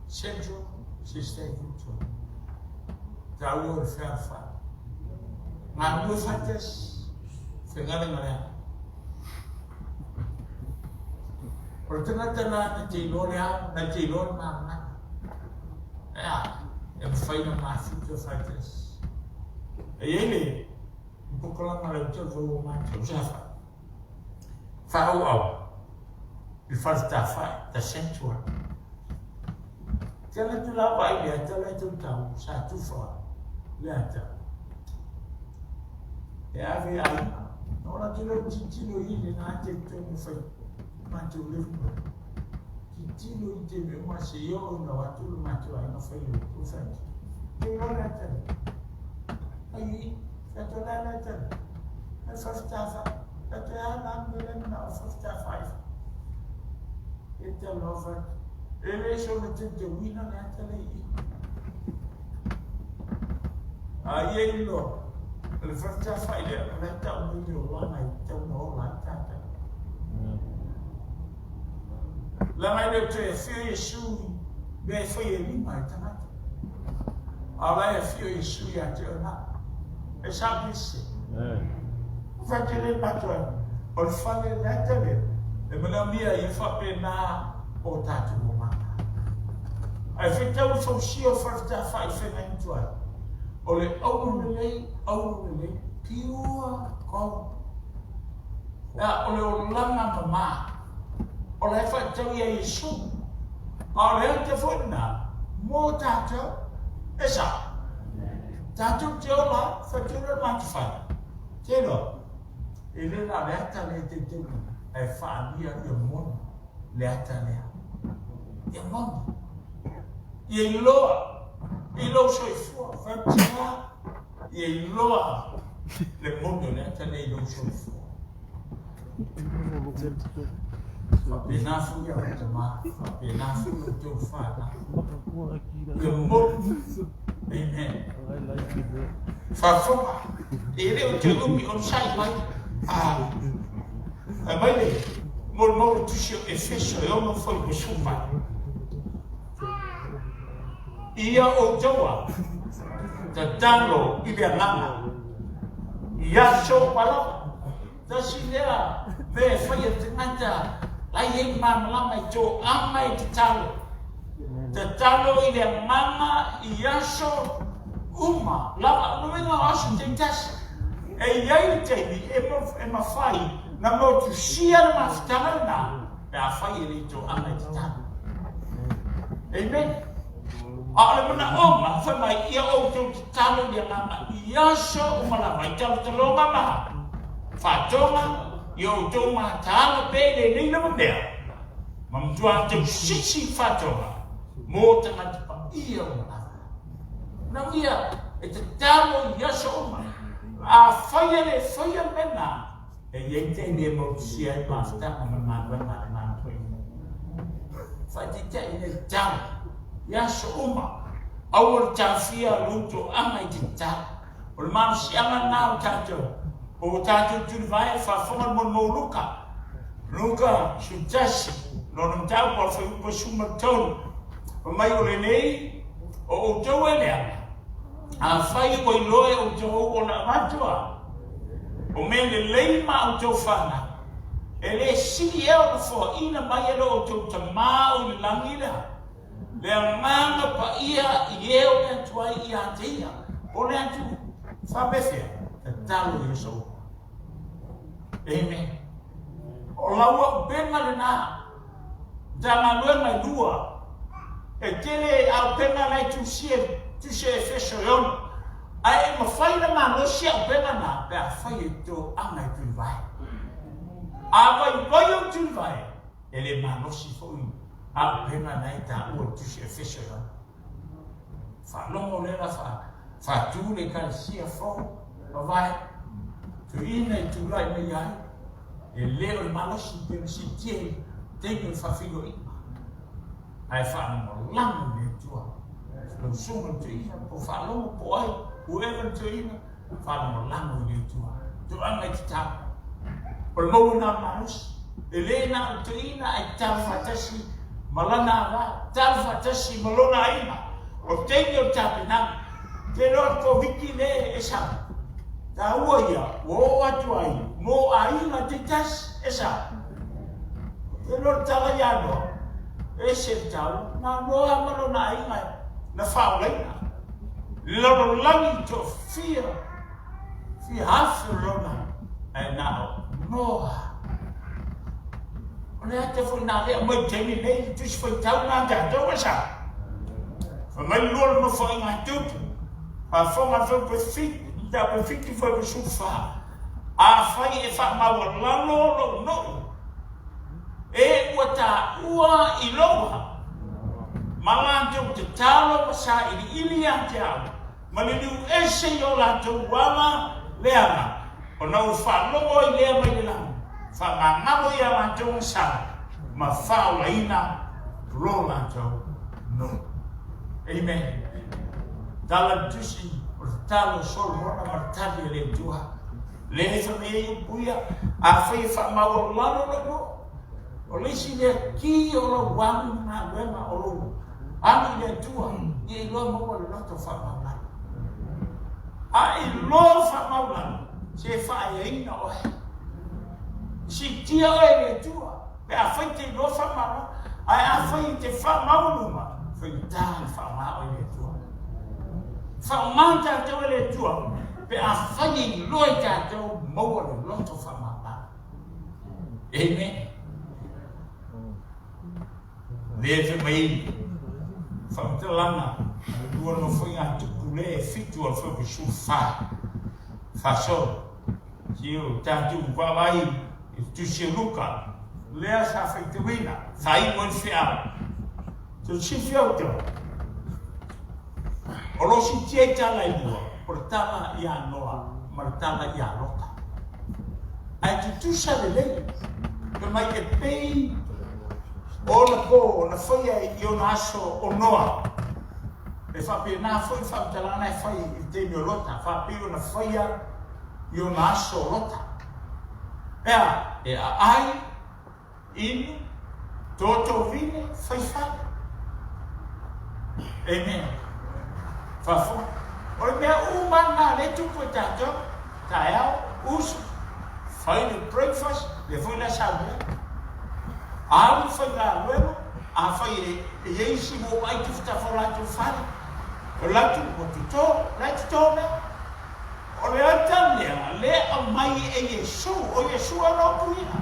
Central Sister Victoria. Taua o le fealofani. Galulue faatasi, fegalegaleaga. O le tagata lena na te iloa le ao, na te iloa le malamalama. E a, e mafai ona mafuta faatasi. E i ai le pokolaga lautele foi ua matou sa fai. Faaauau i le fale tafai, the sanctuary. Te ala atu la vaai le ata la e tau tau, sa tufa le ata. E ave ai, na ola te leo titilo i le nā te tonu whai mātou living room. Titilo i te mea ma se i o na watu le mātou ai nga whai le tu whai. Te loa le ata le. Ai i, whato la le ata le. Ai whawhitafa, whato e ana me le mana o whawhitafa ai. E te loa whatu. E le so le te te wina le ata le i. A ia i loa, o le whawhitafa i lea, o le tau mai le olanga i tau na ola ai tātou. Leaga e le o toe afio Iesu i mea e fai e lima e tagata. A o la e afio Iesu ia te oe na. E sa pese. O whaitele matua, o le fale le ata lea, e manaomia ia faapena o tātou omanga. Ae whaitau le fausia o wharetawhai whenga tuai. O le auro lelei, auro lelei, pure gold. Ea, o le olaga mamā, o la e faatau ia Iesu. A o le ata foi lena, mo tātou, e sao. Tātou te ola, whaitau le mātou whai. Tēnā, e le la le ata le te tau, e whaalia ia moni, le ata lea. Ia moni. Ia iloa, i lou soifua, whaitia, ia iloa le moni o le ata lea i lou soifua. Faapena foi au tama, faapena foi o tou fanau. Ia moni. Amen. Faafofoga, e le o te umi onosai mai. A, aumai le molimau le tusi o Efeso e ono foi ua 18. Ia outou a tatalo i le agaga i aso uma lava. Tasi lea mea e fai e le tagata la e i ai le malamalama i toaga e tatalo. Tatalo i le agaga i aso uma lava. O le uiga o aso taitasi, e i ai le taimi e mafai na motusia le mafutaga lena pe afai e le i toaga i tatalo. Amen. A o le manaoga, fai mai, ia outou tatalo i le agaga i aso uma lava, i talotaloga ma faatoga, ia outou mataala pea i lenei lava mea, ma matua tausisi i faatoga mo tagata paia uma lava. Manaomia e tatalo i aso uma. Afai e le faia le mea lena, e i ai taimi e mautusia ai le mafutaga ma le galuega a le Agaga Paia. Faataitai nei tala i aso uma, aua le taofia lou toaga i te tatalo. O le malosiaga lena o tatou, o tatou tulivae, faafofoga le molimau Luka, Luka 11, lona mataupu a le fuaiupu 13, fai mai o lenei, o outou e leaga, afai ua iloa e outou ona avatu a, o mea lelei ma outou fanau, e le sili ea ona foaina mai e lo outou Tama o i le lagi lea, Le agaga paia i e o le atu ai ia te ia, o le atu faapefea, tatalo i aso uma. Amen. O lau auupega lena, Matagaluega e lua, e tele aupega la e tusia, tusia Efeso e ono, ae e mafai ona malosi aupega na pe afai e toaga i tulivae. A vaivai ou tulivae, E le malosi foi auupega na e taua i le Tusi Efeso e ono. Faalogo lea la fa, faatu le Ekalesia fou, mavae, tuuina i tulai mai ai, e le o le malosi pe na siitia i le taimi o le faafeiloaiga, ae faalagolago i le Atua. Lau susuga i le toeaina, po o faalogo po o ai, whoever le toeaina, Faalagolago i le Atua. Toaga i tatalo. O le maua lena o le malosi. E le na o le toeaina ae tatalo faatasi ma lana ava, tatalo faatasi ma lona aiga. O le taimi o le tapenaga. Te iloa le Koviti le e sau. Taua ia, ua oo atu ai mo aiga taitasi e sau. Te iloa le tala ia Noa, ese le tau, na Noa ma lona aiga na faaolaina. Lalolagi toafia fia afe o lona ae na o Noa. O le ata foi na lea mai taimi nei le tusi faitau na tatou e sa. Fai mai le lua le nofoaiga a tupu. Faafofoga le fai pe fitu, ta pe fitu fai pe sufa. Afai e faamaualalo lou nuu, e ua taua i lou ha, ma latou tatalo ma sailiili ia te au, ma liliu ese i o latou ala leaga, ona ou faalogo ai lea mai le lagi, faamagalo ia latou gasala, ma faaolaina lo latou nuu. Amen. Tala le tusi o le tatalo a Solomona ma le tali a le Atua. Lea e fai mai ai upu ia, afai e faamaualalo lou nuu, o le isi lea ki o lou alu i le galuega, o lou alu i le Atua, ia iloa maua le loto faamaualalo. A iloa faamaualalo, se faaeaina oe. Siitia oe e le Atua. Pe afai te iloa faamalo, ae afai i te faamaualuga, faigata le faaaoga oe e le Atua. Faaaoga tatou e le Atua, pe afai e iloa i tatou maua le loto faamama. Amen. Le fai mai faamatalaga a le lua nofoaiga tupu le e fitu o le fai 14. Faasolo. Si o tatou vaavaai i le Tusi o Luka, lea sa faitauina, faaiu ai le feau. Silasila outou, o lo o siitia i tala e lua, o le tala ia Noa ma le tala ia Lota. Ae tutusa lelei, fai mai e pei o ona po na faia i ona aso o Noa, e faapena foi le faamatalaga na e fai i le taimi o Lota, faapei ona faia i ona aso o Lota. E a? E aai, inu, toto vine, fai fale. Amen. Faafofoga. O le mea uma lena lea e tupu e tatou, taeao, uso, fai le breakfast, lea foi la saunoa. Alu faigaluega. Afai e i ai isi ua ou vaai tafatafa o latou fale, o latou ua toto, o la e toto mea. O le ata lea, lea e aumai e Iesu, o Iesu e ona upu ia.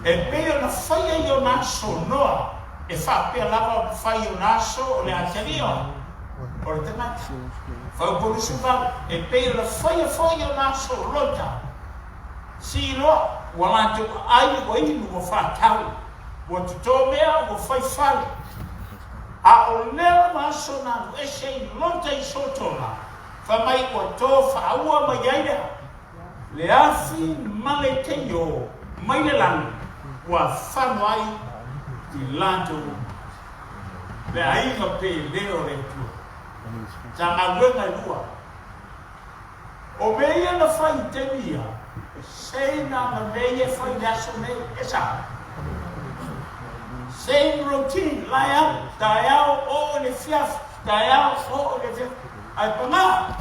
E pei ona faia i ona aso Noa, e faapea lava ona fai i ona aso o le atalia o le tagata. Faaupu 28, E pei ona faia foi i ona aso o Lota, sii loa, ua latou aai, ua inu, ua faatau, ua toto mea, ua fai fale. A o lea lava aso na alu ese ai Lota i Sotoma, fai mai ua to faaua mai ai le Le afi ma le teio mai le lagi ua fano ai i latou uma. Le aiga pele o le Atua. Sa galuega e lua. O mea ia na fai i taimi ia, e same lava ma mea ia e fai i le aso nei. E sao? Same routine, lae alu, taeao, oo i le afiafi, taeao, oo i le afiafi. Ae paga!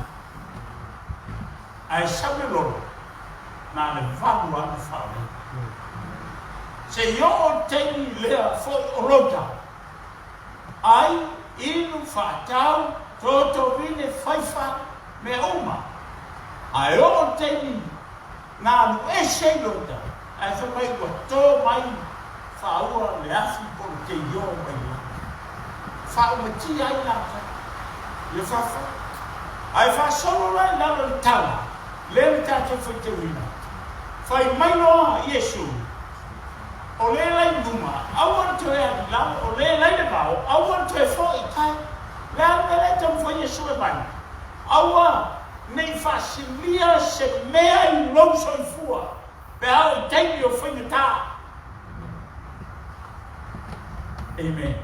Ae sau le lolo, na le valu lava na faaoleina. Se i oo le taimi lea foi o Lota, ai, inu, faatau, toto, vine, faifa, mea uma. Ae oo le taimi na alu ese ai Lota, ae fai mai ua to mai faaua le afi po o le teio mai le lagi. Faaumatia ai latou ia faafoi. Ae faasolo la i lalo i le tala lea na tatou faitauina, Fai mai loa Iesu, O le la i luma, aua le toe alu i lalo, o le la i le vao, aua le toe foi i tai. Le a le mea lea e taumafai Iesu e mai? Aua ne i faasilia se mea i lou soifua pe a oo i taimi o faigata. Amen.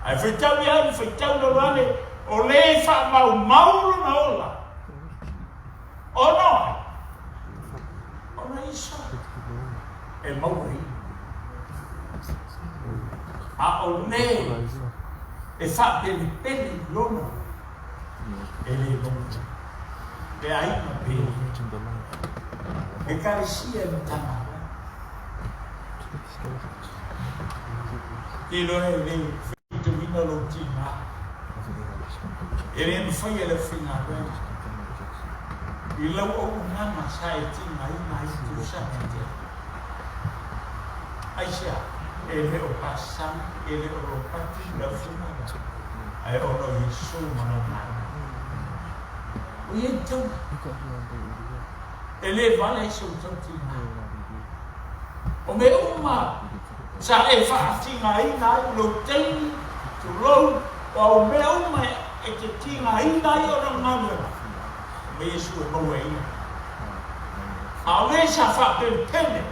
Ae faitau ia i faitau lalo ane, o le e faamaumau lona ola, ona o ai? Ona Iso e maua ai. A o le e faapelepele i lona e le maua pe aiga pe Ekalesia e Matagaluega. Te iloa e le faitauina lou tiga. E le mafai e le aufaigaluega i lau auaunaga sa e tigaina ai i tausaga e tele. Aisea? E le o Pasani, e le o Ropati le aufaigaluega, ae ona o Iesu ma Lana aiga. O ia i taua. E le vale ai sou tautiga. O mea uma sa e faatigaina ai lou taimi, tulou, o au mea uma e te tigaina ai ona galuega, o mea Iesu e maua e ia. A o le sa faapelepele,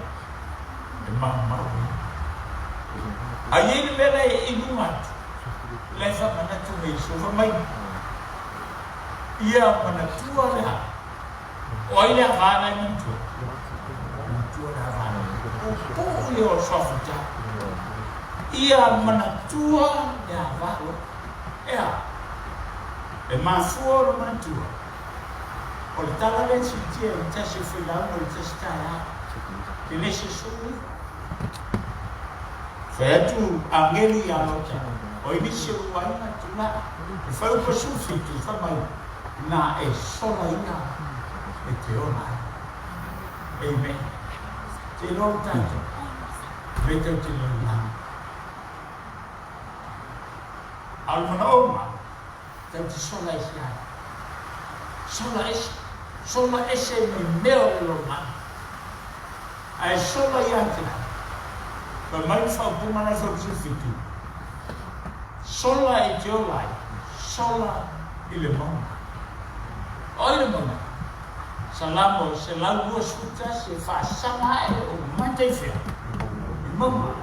e maumau e ia. A i ai le mea la e i luga atu, la e faamanatu mai Iesu, fai mai, Ia manatua le a? O ai le ava la e manatua? Manatua le ava. Pupuu ia o Suafuta. Ia manatua le ava lo. E a? E mafua o le manatua. O le tala lea siitia i le tasi o failauga i le tasi taeao. Kenese 19. Fai atu agelu ia Lota, o ai nisi o lou aiga, tulai. E fai upu 17, fai mai, Na e sola ia e te ola ai. Amen. Te iloa le tatou, me tau te lalolagi. A o le manaoga, tau te sola ese ai. Sola ese. Sola ese mai mea o le lalolagi. Ae sola ia te au. Fai mai le faaupuga la e fautufitu, Sola e te ola ai, sola i le mauga. O ai le mauga? Salamo 121, e faasaga ae o mata i fea? I mauga.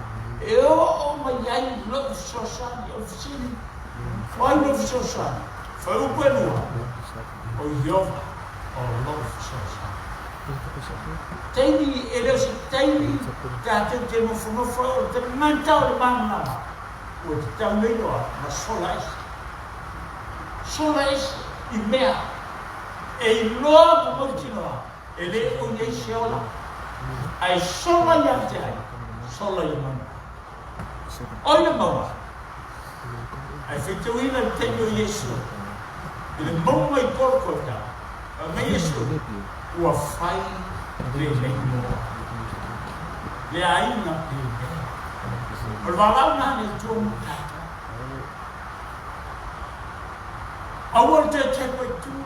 E oo mai ai lou fesoasoani, o le fesili, o ai lou fesoasoani? Fuaiupu e lua, o Ieova o lou fesoasoani. Taimi, e le o se taimi tatou te nofonofo ai, o le tagata o le malamalama ua tatau nei loa ona sola ese. Sola ese i mea e iloa ma mautinoa e le o i ai se ola, ae sola ia te ai? Sola i le mauga. Oi le mauga! Ae faitauina i le taimi o Iesu i le mauga i Kolokota, fai mai Iesu, Ua fai lenei mo au. Le aiga lenei. O le valaau lena a le Atua mo tatou. Aua le toe tepa i tua.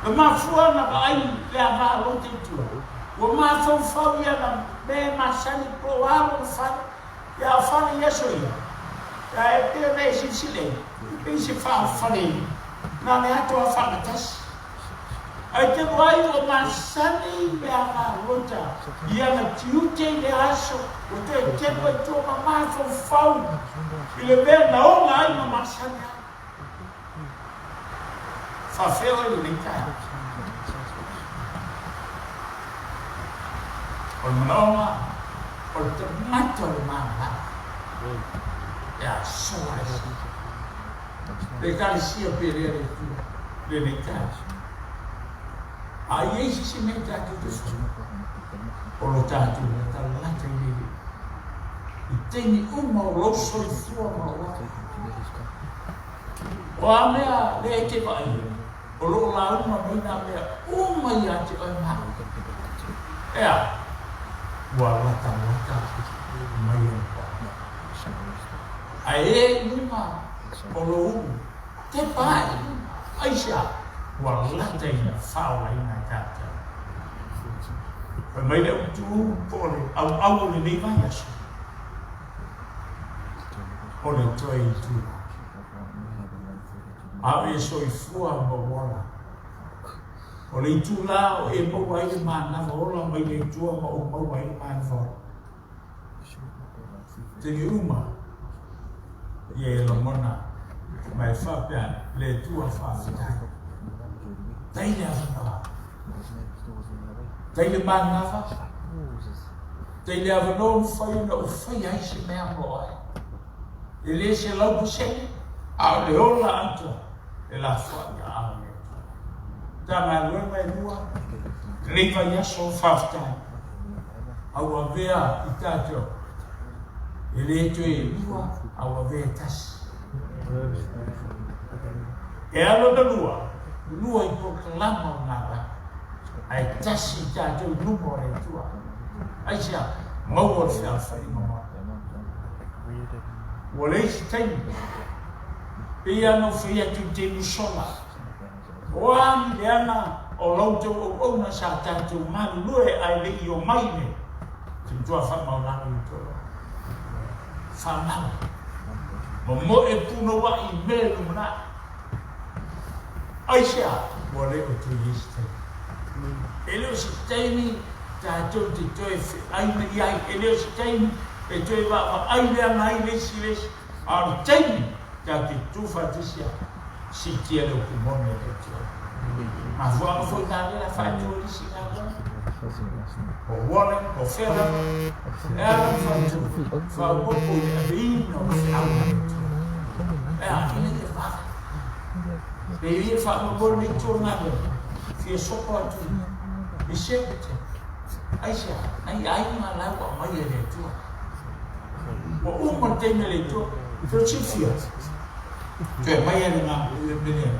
Na mafua ona vaai le ava a Lota i tua, ua mafaufau i ana mea e masani po o a lona fale, ia a o fale i aso ia, ae pei ona e silasila i ai, e pei se faaofale na o le ato lava faagatasi. Ae talu ai ua masani le ava a Lota i ana tiute i lea aso, ua toe tepa i tua ma mafaufau i le mea na ola ai ma masani ai. Faafea oe i lenei taeao? O le manaoga o le tagata o le malamalama e asoa ai se Le Ekalesia pelea le Atua lenei taeao. A i ai se isi mea tatou te faia, o lo tatou latalata i le Alii i taimi uma o lou soifua ma lou ola. O a mea lea e te vaaia, o lo o lauga mai nā mea uma iā te oe ma au. Ea, ua latalata mai ona ola. Ae e i luga o lou ulu, tepa ae i luga, aisea? Ua lata ina faaolaina e tatou. Fai mai le autu po o le auau o lenei vaiaso, o le toe itula. A o e soifua ma ou ola. O le itula o e maua ai le manava ola mai le Atua ma ou maua ai le manava ola. Taimi uma ia e lagona ma e faapea le Atua faafetai. Tai le avanoa. Tai le manava. Tai le avanoa mafai ona ou faia ai se mea mo oe. E le 100%, a o le ola atoa e lafoai i aao o le Atua. Matagaluega e lua, lenei vaiaso, faafetai. A ua avea i tatou, e le toe lua, a ua avea e tasi. E ala ona lua, lua i polokalama o galuega, ae tasi i tatou i luma o le Atua. Aisea? Maua le fealofaiga ma Ua leai se taimi. Pei lava ona ou fai atu i le taimi ua sola, o a ni leaga o la outou auauna sa tatou galulue ae le i omai le te matua faamaualalo i outou alofa. Faamau. Momoe punouai i mea i lumanai. Aisea? Ua le o toe i ai se taimi. E le o se taimi tatou te toe feai mai ai, e le o se taimi e toe vaavaai leaga ai le isi i le isi, a o le taimi tatou te tutu faatasi ai, siitia le upu moni a le Atua. Mafuaaga foi na lea la faatu ai isi galuega, po o Warren, po o fea lava, e ala ona faatu, faaopoopo i le aveina o le feau a le Atua. E a, ina ia vave. E i ai le faamoemoe lenei itu o le galuega, fia sopo atu i Shepparton. Aisea? Nai aiga la ua aumai e le Atua. Ua uma le taimi a le Atua. Feu silafia, toe aumai e le mea.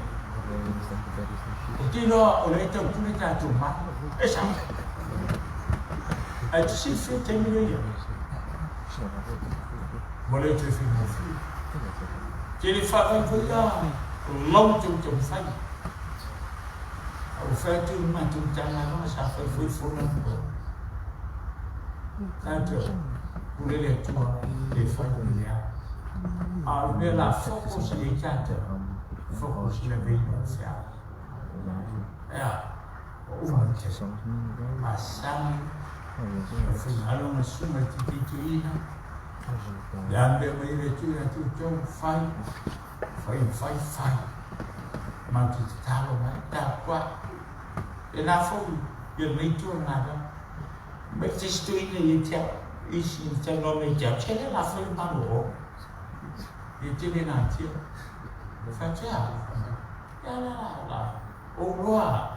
Ou te iloa o lea e taupule tatou malo. E sao. Ae te silafia le taimi lea i ai. Ua le toe faigofie. Tele faavaivaiga lau te taumafai. A ua fai atu le matou Matagaluega sa fai foi fono mo tatou pule le Atua pe fai pe leai. A o le mea la focus i ai tatou, focus i le aveina o le feau. Ea, ua uma le taimi. Masani, o finagalo na susuga i te teiteina, le a mea mai le Atua ia te outou, fai, fai, fai, fai. Matou te tatalo mai, tapuai. E na foi ia lenei itu o le galuega. Mai te isi toeaina ia te au, isi na talanoa mai ia te au, se lea la fai le malolo. Ia tele natia. Fai atu, e a la la la, ou loa,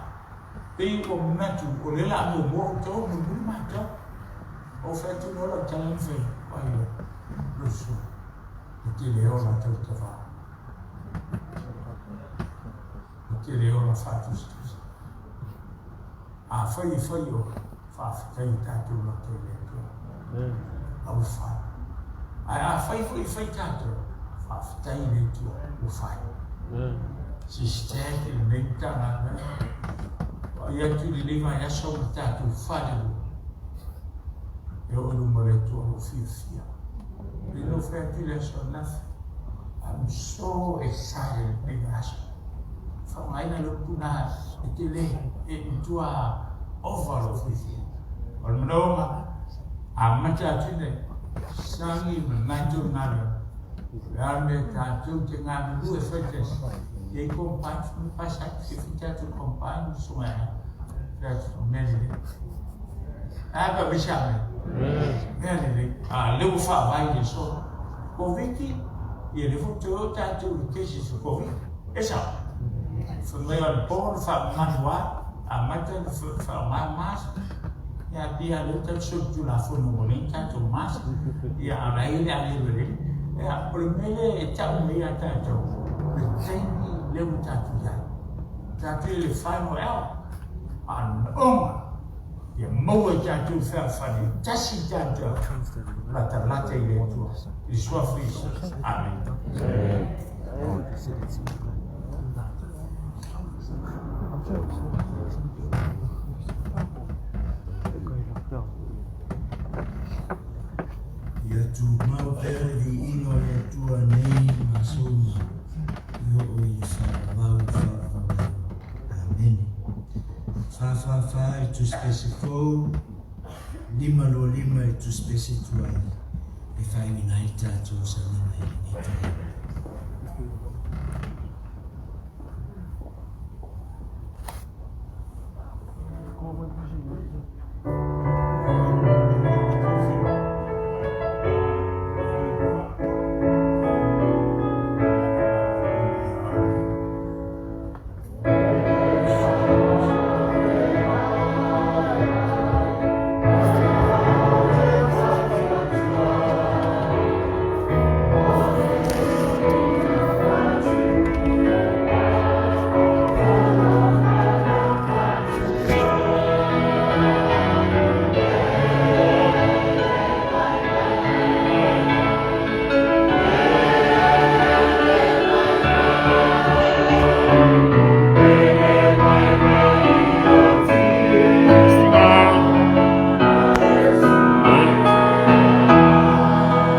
pei ua manatu o lea la a muamua outou, mulimuli matou. Ou fai atu loa lau tala na fai, Vaai oe, Lusu, e te le ola tautavao. E te le ola faatusatusa. Afai e fai oe, faafetai i tatou lata i le Atua. A ua fai. Ae afai foi e fai tatou, faafetai i le Atua ua fai. Sister i lenei Matagaluega, vaai atu i lenei vaiaso ma tatou falelua, e oo i luma o le Atua o lo o fiafia. E le o fai atu i le aso ananafi, I'm so excited i lenei vaiaso. Faaaogaina le upu lena e tele, e matua ova lou fiafia. O le manaoga, amata atu nei, sagi ma matou galuega. O le a le mea tatou te galulue faitasi, e i combine, pasaki, se fai tatou combine, susuga e fai atu, mea lelei. A ka visa me. Mea lelei. A lea ua faavae i le aso. Koviti, ia lea foi toe o tatou i cases o Koviti. E sao. Fai mai o le po na faamanu ai, amata ona faaaoga mask. Ia pei lava lea ua tatou solitulafono ua leai ni tatou mask. Ia a o la e i ai le agelu e leai. Ia, o le mea lea e tau mai ia tatou, le taimi lea ua tatou i ai. Tatou i le final hour. A o le manaoga, ia maua e tatou le fealofani, e tasi tatou latalata i le Atua. I le Suafa o Iesu. Amene. Ia tumau pea le viiga o le Atua nei ma aso uma, i oo i le faavavau faavavau. Amene. 444 i le tusipese fou, 525 i le tusipese tuai, e faaiuina ai le tatou sauniga i lenei taeao.